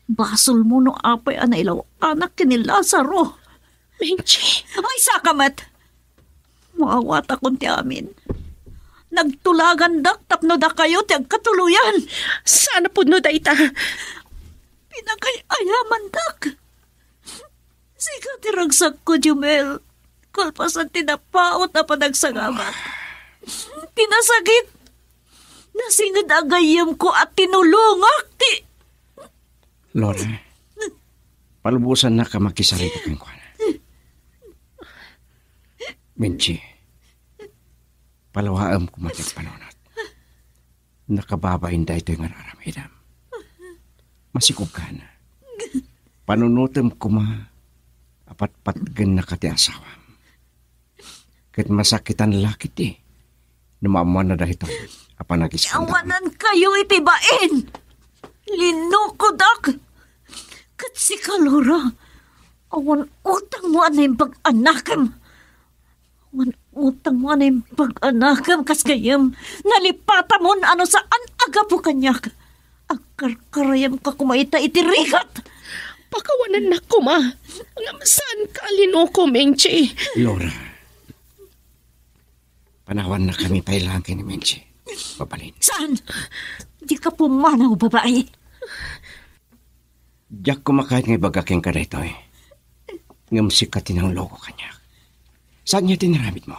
Basolmo no apay a nailaw-anak ken ni Lazaro. Menchi. Maysaka met. Maawatakon ti amin. Nagtulagandak tapno dakayo ti agkatuloyan. Saan a pudno dayta? Pinagay-ayamandak. Sika ti ragsakko, Jumel. Kalpasan ti napaut a panagsagabat. Ti nasakit. Nasinged a gayyemko a tinulongak ti Laura, palubosannak a makisarita kenkuana. Menchi, palawaem koma ti agpanunot. Nakababain daytoy nga ar-aramidem. Masikogkana. Panunotem koma a patpatgennaka ti asawam. Ket masakitan la ketdi no maammoanna daytoy a panagiskandalo. Awanankayo iti bain! Linokodak! Ket sika, Laura, awan utangmo a naimbag a nakem. Awan utangmo a naimbag a nakem kas gayyem. Nalipatamon a no saan a gapu kaniak. Agkarkarayamka koma ita iti rigat. Pakawanennak koma. Ngem saanka a linoko, Menchi. Laura, panawannakami pay laeng ken ni Menchi. Mabalin. Saan? Dika pumanaw, babai. Diak koma kayat nga ibaga kenka daytoy. Ngem sika ti nangloko kaniak. Saan nga ti inaramidmo?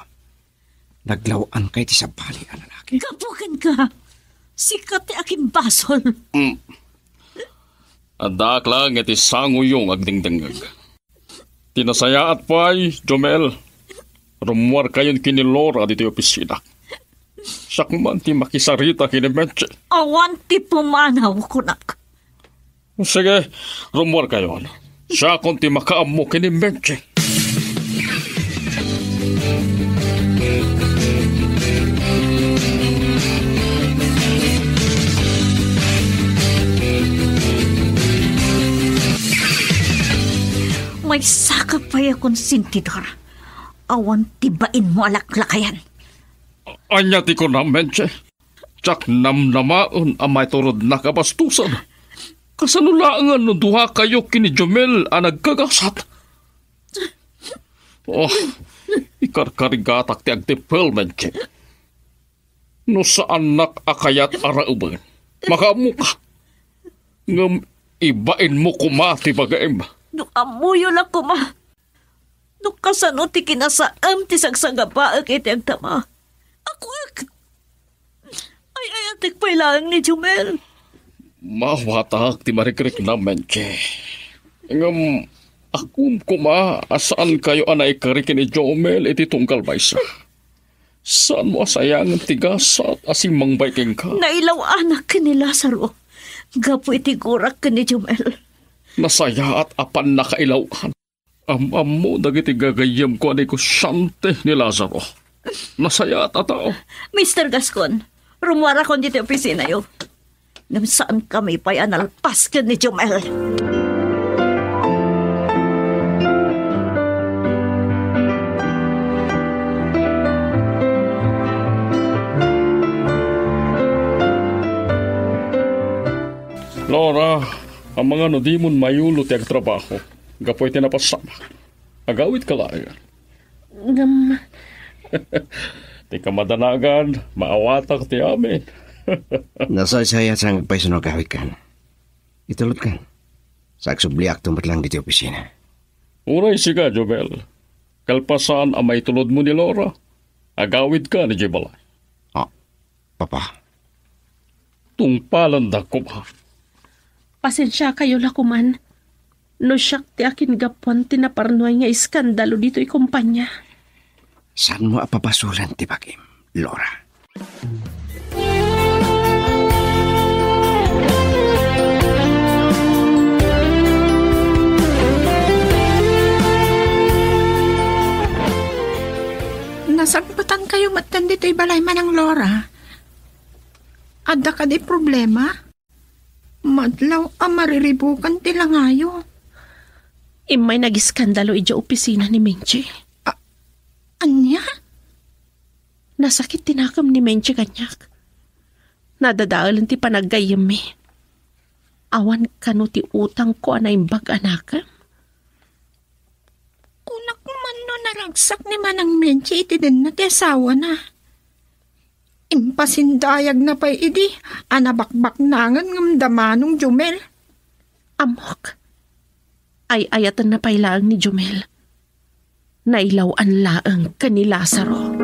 Naglaw-anka iti sabali a lalaki. Gapu kenka, sika ti agimbasol. Mm. Addaak laeng iti sangoyo nga agdengdengngeg. Ti nasayaat pay, Jomel, rummuarkayon ken ni Laura ditoy opisina. Siak man ti makisarita ken ni Menchi. Awan ti pumanaw, kunak. Sige, rummuarkayon. Siakon ti makaammo ken ni Menchi. Maysaka pay a konsentidor. Awan ti bainmo a laklakayan. Ania ti kunam, Menchi? Diak namnamaen a maiturodnak a bastosen. Kasano laengen no duakayo ken ni Jomel a nagkagasat? Oh, ikarkarigatak ti agtippel, Menchi. No saannak a kayat a raewen, makaammoka. Ngem ibainmo koma ti ibagam. No ammoyo la koma no kasano ti kinasaem ti sagsagabaek iti agdama. Akuek! Ay-ayatek pay laeng ni Jomel. Maawatak ti marikriknam, Menchi. Ngem, akum koma a saankayo a naikari ken ni Jomel iti tunggal maysa. Saanmo a sayangen ti gasat a simmangbay kenka? Nailaw-anak ken ni Lazaro gapu iti gurak ken ni Jomel. Nasayaat a pannakailaw-an. Am-ammo dagiti gagayyemko a negosiante ni Lazaro. Nasayaat a tao. Mister Gascon, rummuarakon ditoy opisinayo. Ngem saankami pay a nalpas ken ni Jomel. Laura, amangan no dimon mayulo ti agtrabaho gapu iti napasamak. Agawidka laeng. Ngem, ti kamadanagan, maawatak ti amin. Nasaysayaat sa nga agpayso no agawidkan. Itulodkan. Sa agsubliakto met laeng ditoy opisina. Uray sika, Jomel. Kalpasan a maitulodmo ni Laura, agawidka idiay balay. Ah, Papa. Tungpalendak koma. Pasensiakayo la koman no siak ti akingapuan ti naparnuay nga iskandalo ditoy kompania. Saanmo a pabasolen ti bagim, Laura. Nasangpetankayo metten ditoy balay, Manang Laura. Adda kadi problema? Madlaw a mariribukan ti langayo. Immay nagiskandalo idiay opisina ni Menchi. A-, ania? Nasakit ti nakem ni Menchi kaniak. nadadaelen ti panaggayyemmi. Awan kano ti utangko a naimbag a nakem. Kunak man no naragsak ni Manang Menchi iti denna ti asawana. Impasindayagna pay idi a nabakbaknangan ngem da Manong Jumel. Ammok, ay-ayatenna pay laeng ni Jumel. Nailaw-an laeng ken ni Lazaro.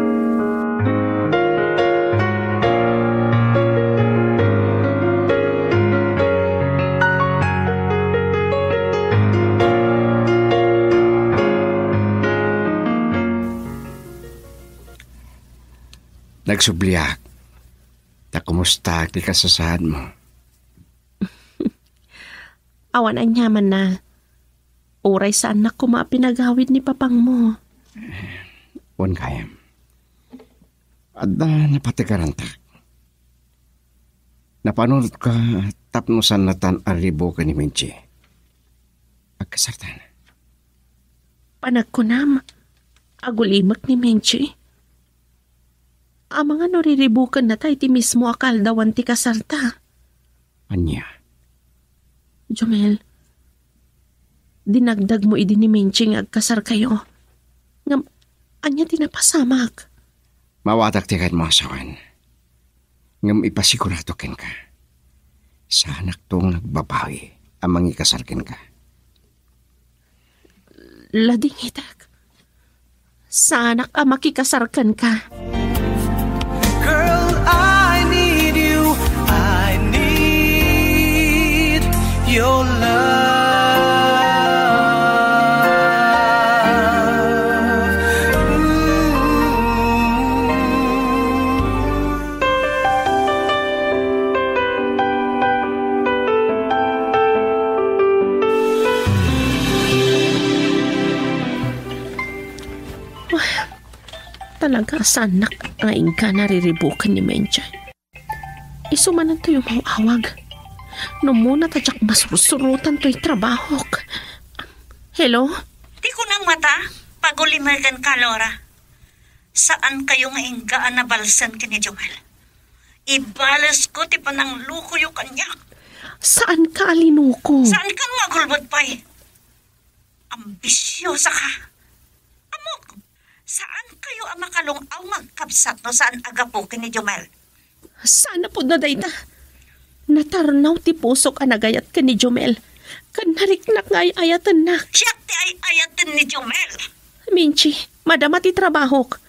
Nagsubliak. Ta kumusta ti kasasaadmo? Awan aniamanna. Uray saannak koma a pinagawid ni papangmo. Wen gayam. Adda napategarantak. Napanunotka tapno saannatan a riribuken ni Menchi. Agkasartan. Panagkunam, agulimek ni Menchi. Amangan no riribukennata iti mismo a kaaldawan ti kasarta. Ania? Jumel, dinagdagmo idi ni Menchi nga agkasarkayo. Ngem, ania ti napasamak? Maawatak ti kayatmo a sawen. Ngem ipasigurado kenka, saanakto nga agbabawi a mangikasar kenka. Ladingitek. Saanak a makikasar kenka. Girl, I need you. I need your love. Ooh. Talaga, saannak nga inggana riribuken ni Menchi. Isu manen toy umaw-awag. No umuna ta diak masursurotan toy trabahok. Hello? Ti kunam ngata, pagulimekenka, Laura. Saankayo nga ingga a nabalsen ken ni Joel. Ibalesko ti pananglukoyo kaniak. Saanka a linuko. Saanka nga agulbod pay. Ambisiosaka. Ammok, saankayo a makalung-aw nga agkabsat no saan a gapu ken ni Jomel. Saan a pudno dayta. Natarnaw ti pusok a nagayat ken ni Jomel. Ken nariknak nga ay-ayatennak. Siak ti ay-ayaten ni Jomel. Menchi, madama ti trabahok.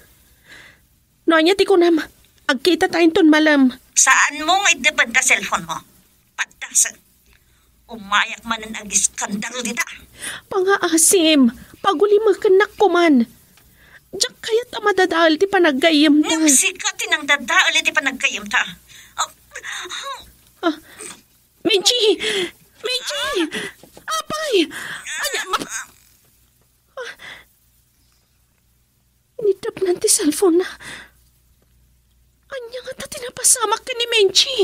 No ania ti kunam, agkitatayo inton malem. Saanmo nga iddepen ta cellphone mo? Paddasen. Umayak manen agiskandalo dita. Pangaasim, pagulimekennak koman. Diak kayat a madadael ti panaggayyemta. Ngem sika ti nangdadael iti panaggayyemta. Ah, ah, Menchi! Menchi! Apay! Ania, ma-, ah, Inidapnan ti cellphone-na. Ania ngata ti napasamak ken ni Menchi?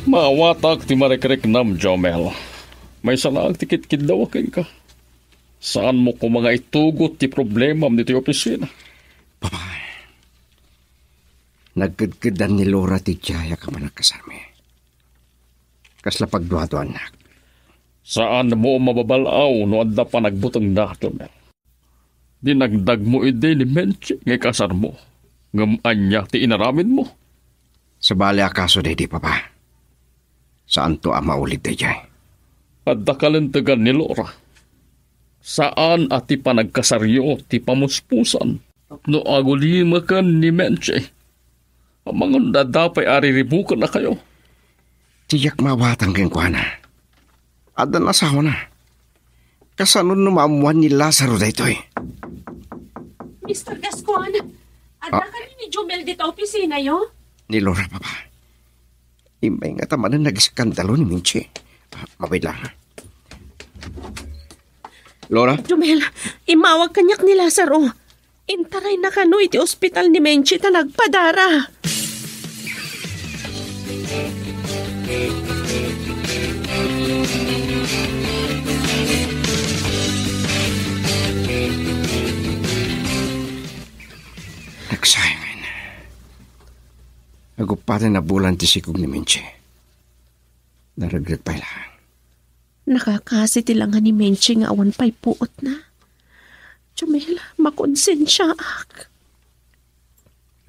Maawatak ti marikriknam, Jomel. Maysa laeng ti kitkiddaw kenka. Saanmo koma nga itugot ti problemam ditoy opisina. Papa, nagkedkeddan ni Laura ti diayak a panagkasarmi. Kasla pagduaduaannak. Saanmo a mababal-aw no adda panagbutengna, Jomel. Dinagdagmo idi ni Menchi nga ikasarmo. Ngem ania ti inaramidmo? Sabali a kaso daydi, Papa. Saanto a maulit daydiay. Adda kalintegan ni Laura. Saan a ti panagkasaryo ti pamuspusan. No agulimeken ni Menchi, amangan no adda pay a riribukennakayo. Diak maawatan kenkuana. Adda asawana. Kasano no maammuan ni Lazaro daytoy? Mister Gascon, adda Ah. kano ni Jomel dita opisinayo? Ni Laura, Papa. Immay ngata manen nageskandalo ni Menchi. Ah, mabayag lang, ha? Laura? Jomel, immawag kaniak ni Lazaro. Intarayna kano iti ospital ni Menchi ta nagpadara. Nagsayangen. Aguppaten a bulan ti sikog ni Menchi. Naregreg pay laeng. Nakakaasi ti langa ni Menchi nga awan pay puotna. Jumel, makonsensiaak.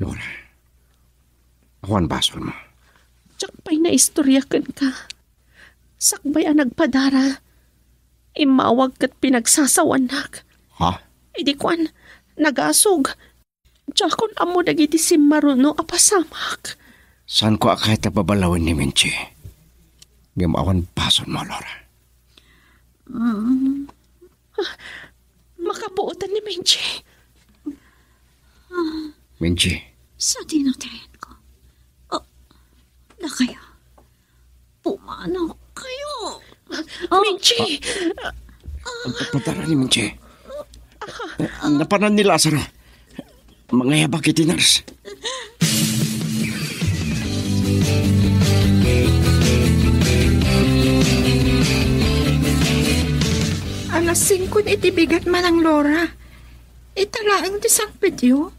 Lola, awan basolmo. Diak pay naistoria kenka. Sakbay a nagpadara, immawag ket pinagsasawannak. Ha? Idi kuan, nagasog. Diakon ammo dagiti simmaruno a pasamak. Saanko a kayat a babalawen ni Menchi. Ngem awan basolmo, Laura. Mm. Ah, makapuotan ni Menchi. Menchi. Sadino ti ayanko? Oh, dakayo. Pumanaw kayo. Ah, Menchi! Agpadara ni Menchi. Napanan ni Lazaro. Mangayabak iti nurse. Alas singko iti bigat, Manang Laura. Ita laeng ti sangpetyo.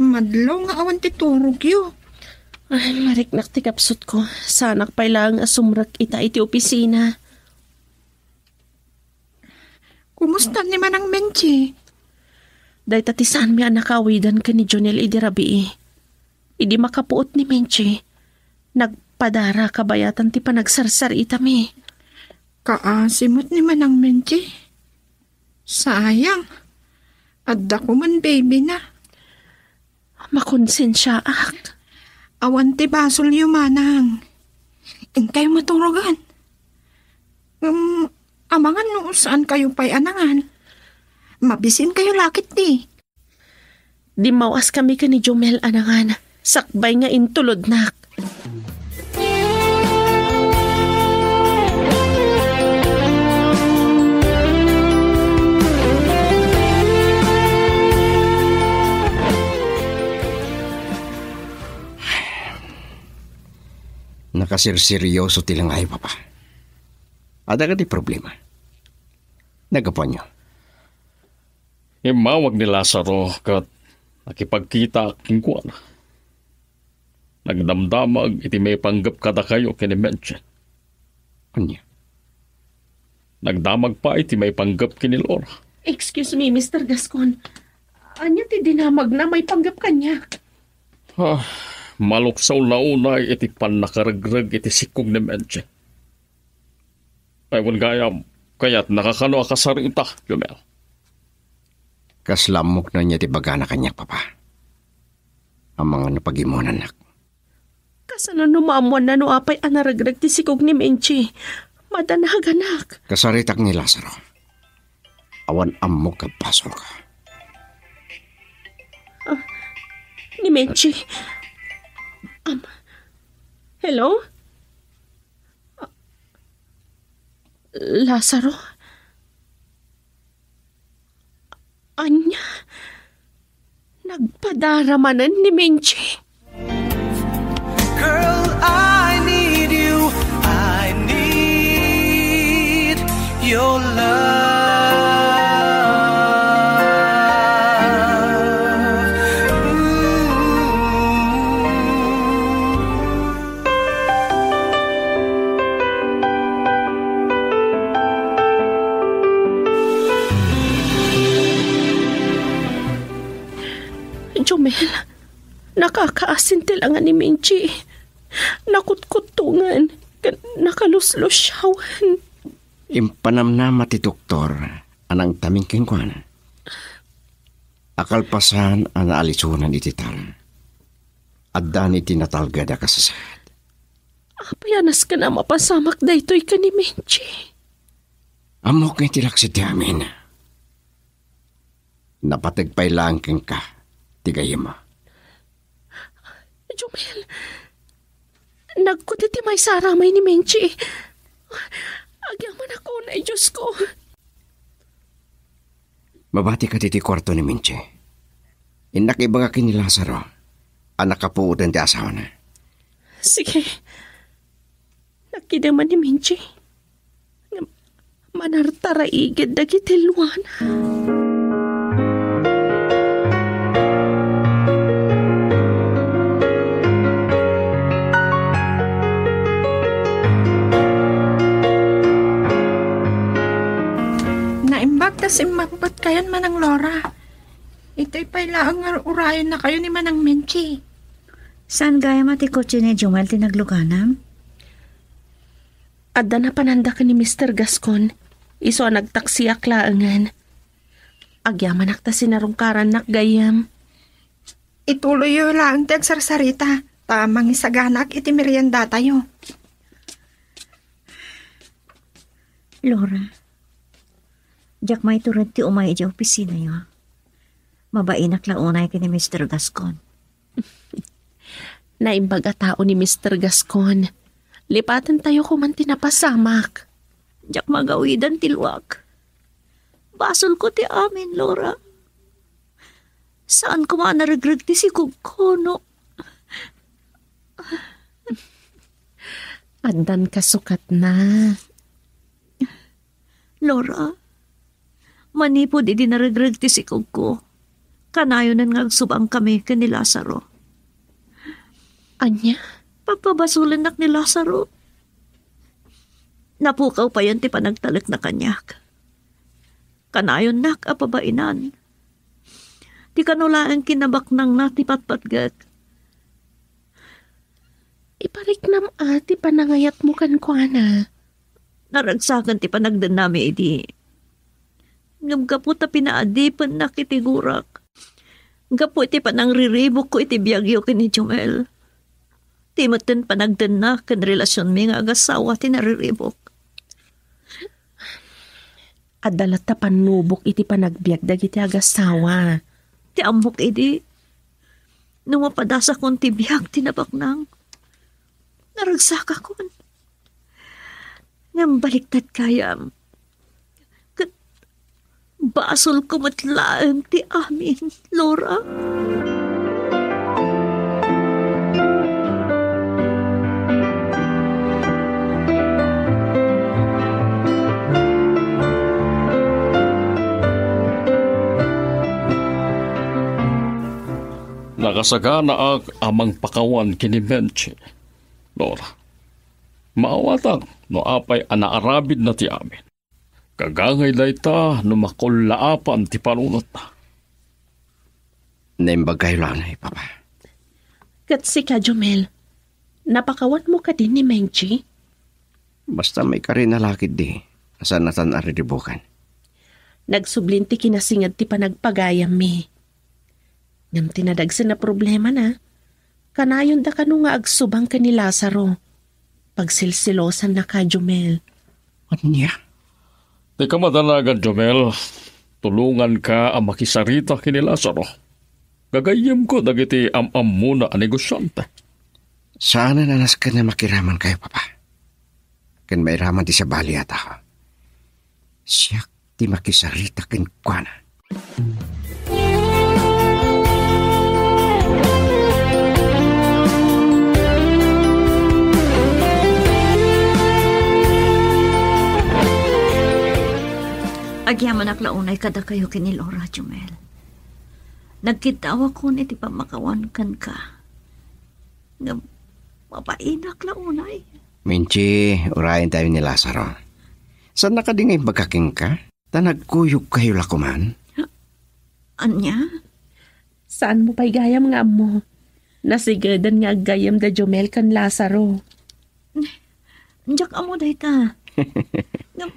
Madlaw nga awan ti turogyo. Ay, mariknak ti kapsutko. Saanak pay laeng a sumrek ita iti opisina. Kumusta ni Manang Menchi? Dayta ti saanmi a nakaawidan ken ni Jonel idi rabii. Idi makapuot ni Menchi, nagpadara kabayatan ti panagsarsaritayo. Kaasi met ni Manang Menchi. Sayang. Adda koma baby na. Makonsensiaak. Awan ti basolyo, Manang. Inkayo maturogan. Um, amangan no saan kayo pay a nangan. Mabisin kayo lakit di. Dimmaw-as kami ken ni Jomel a nangan, sakbay nga intulodnak. Nakasirseryoso ti langay, Papa. Adda kadi problema? Naggapuanyo? Immawag ni Lazaro ket nakipagkita kenkuana. Nagdamdamag iti maipanggep kadakayo ken ni Menchi. Ania? Nagdamag pay iti maipanggep ken ni Laura. Excuse me, Mister Gascon. Ania ti dinamagna maipanggep kaniak? Ah, maluksaw la unay iti pannakaregreg iti sikog ni Menchi. Ay, wen gayam, kayatnaka kano a kasarita, Jomel? Kasla ammok no ania ti ibagana kaniak, Papa. Amangan no pagimonannak. Kasano no maammoanna no apay a naregreg ti sikog ni Menchi? Madanaganak. Kasaritak ni Lazaro. Awan ammok a basolka. Ah, ni Menchi. Am, hello? Ah, Lazaro? Ania? Nagpadara manen ni Menchi? Girl, I need you. I need your love. Ooh. Jomel, nakakaasin ti langa ni Menchi. Nakutkuttongen ken nakaluslusiawen. Impanamnama ti doktor a nangtamin kenkuana. A kalpasan a naalisonan iti tara, addan iti natalged a kasasaad. Apay a nasken a mapasamak daytoy ken ni Menchi? Ammok nga iti laksid ti amin. Napateg pay laeng kenka ti gayyemmo. Jomel, nagkut iti maysa a ramay ni Menchi. Agyamanak unay, Diosko. Mabati ka ditoy kuarto ni Menchi. Innak ibaga ken ni Lazaro a nakapuoten ti asawana. Sige. Agkidema ni Menchi. Manartaraigid dagiti luana. Naimbag ta simmakpet kayon, Manang Laura. Itay pay laeng nga urayennakayo ni Manang Menchi. Saan gayam a ti kotse ni Jumel ti nagluganam? Adda napananda ken ni Mister Gascon. Isu a nagtaksiak laengen. Agyamanak ta sinarungkarannak gayyem. Ituloyyo laeng ti agsarsarita, ta mangisaganaak iti meriendatayo. Laura, diak maitured ti umay idiay opisinayo. Mabainak la unay ken ni Mister Gascon. Naimbag a tao ni Mister Gascon. Lipatentayo koman ti napasamak. Diak magawidan ti luak. Basolko ti amin, Laura. Saan koma a naregreg ti sikogko, no? Addan kasukatna. Laura, manipud idi naregreg ti sikogko, kanayonen nga agsubangkami ken ni Lazaro. Ania? Pagpabasolennak ni Lazaro. Napukaw payen ti panagtalekna kaniak. Kanayonnak a pabainan. Ti kano laeng kinabaknangna ti patpatgek. Ipariknam a ti panangayatmo kenkuana. Naragsaken ti panagdennami idi. Ngem gapu ta pinaadipennak iti gurak. Gapu iti panangriribukko iti biagyo ken ni Jumel. Ti metten panagdenna ken relasionmi nga agasawa ti nariribuk. Adda latta pannubok iti panagbiag dagiti agasawa. Ti ammok idi, no mapadasakon ti biag ti nabaknang, naragsakakon. Ngem baliktad gayam. Ket basolko met laeng ti amin, Laura. Nakasaganaak a mangpakawan ken ni Menchi, Laura. Maawatak no apay a naarabidna ti amin. Gagangay dayta no makullaapan ti panunotna. Naimbagkayo laeng, Papa. Ket sika, Jumel, napakawanmo kadi ni Menchi? Basta maikarina la ketdi, a saannatan a riribukan. Nagsublin ti kinasinged ti panagpagayammi. Ngem ti nadagsen a problemana, kanayonda kano nga agsubang ken ni Lazaro. Pagsilsilosanna ka, Jumel. Ania? Ti kamadanagan, Jumel, tulonganka a makisarita ken ni Lazaro. Gagayyemko dagiti am-ammona a negosiante. Saanen a nasken a makiramankayo, Papa. Ken mairaman ti sabali a tao. Siak ti makisarita kenkuana. Agyamanak la unay kadakayo ken ni Laura, Jumel. Nagkiddawakon iti pammakawan kenka. Ngem, mabainak la unay. Menchi, urayentayo ni Lazaro. Saanna kadi nga imbaga kenka? Ta nagkuyogkayo la koman? Ania? Saanmo pay gayam nga ammo. Nasigeden nga aggayyem da Jumel ken Lazaro. Diak ammo dayta. Ngem,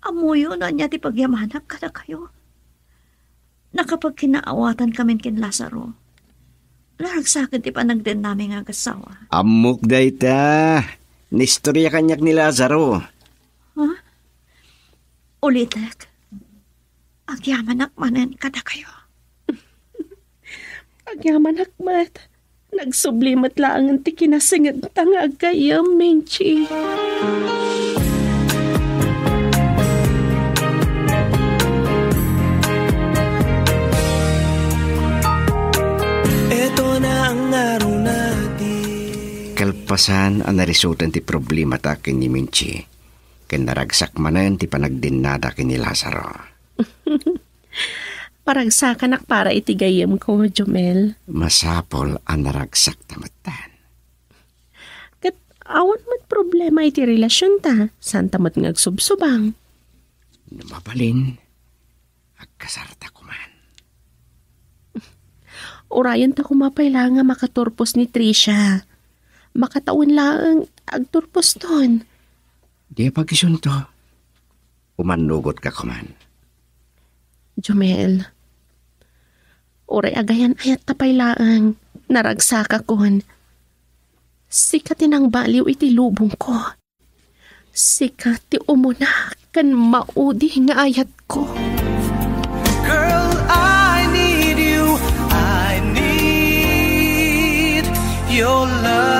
ammoyo no ania ti pagyamanak kadakayo. Nakapagkinaawatankamin ken Lazaro. Naragsaken ti panagdennami nga agasawa. Ammok dayta. Naistorya kaniak ni Lazaro. Ha? Ulitek. Agyamanak manen kadakayo. Agyamanak met. Nagsubli met laengen ti kinasingedta nga aggayyem, Menchi. Eto na ang araw natin. Kalpa- Saan a narisuten ti problemata ken ni Minchi, ken naragsak manen ti panagdennada ken ni Lazaro. Paragsakanak para iti gayyemko, Jomel. Masapul a naragsakta metten. Ket awan met problema iti relasionta, saanta met nga agsubsubang. No mabalin, agkasarta koman. Urayenta koma pay la nga makaturpos ni Tricia. Makatawen laeng agturposton. Di pagisunto. Umannugot ka koman. Jomel, uray agayan-ayatta pay laeng, naragsakakon. Sika ti nangbaliw iti lubongko. Sika ti umuna ken maudi nga ayatko. Girl, I need you. I need your love.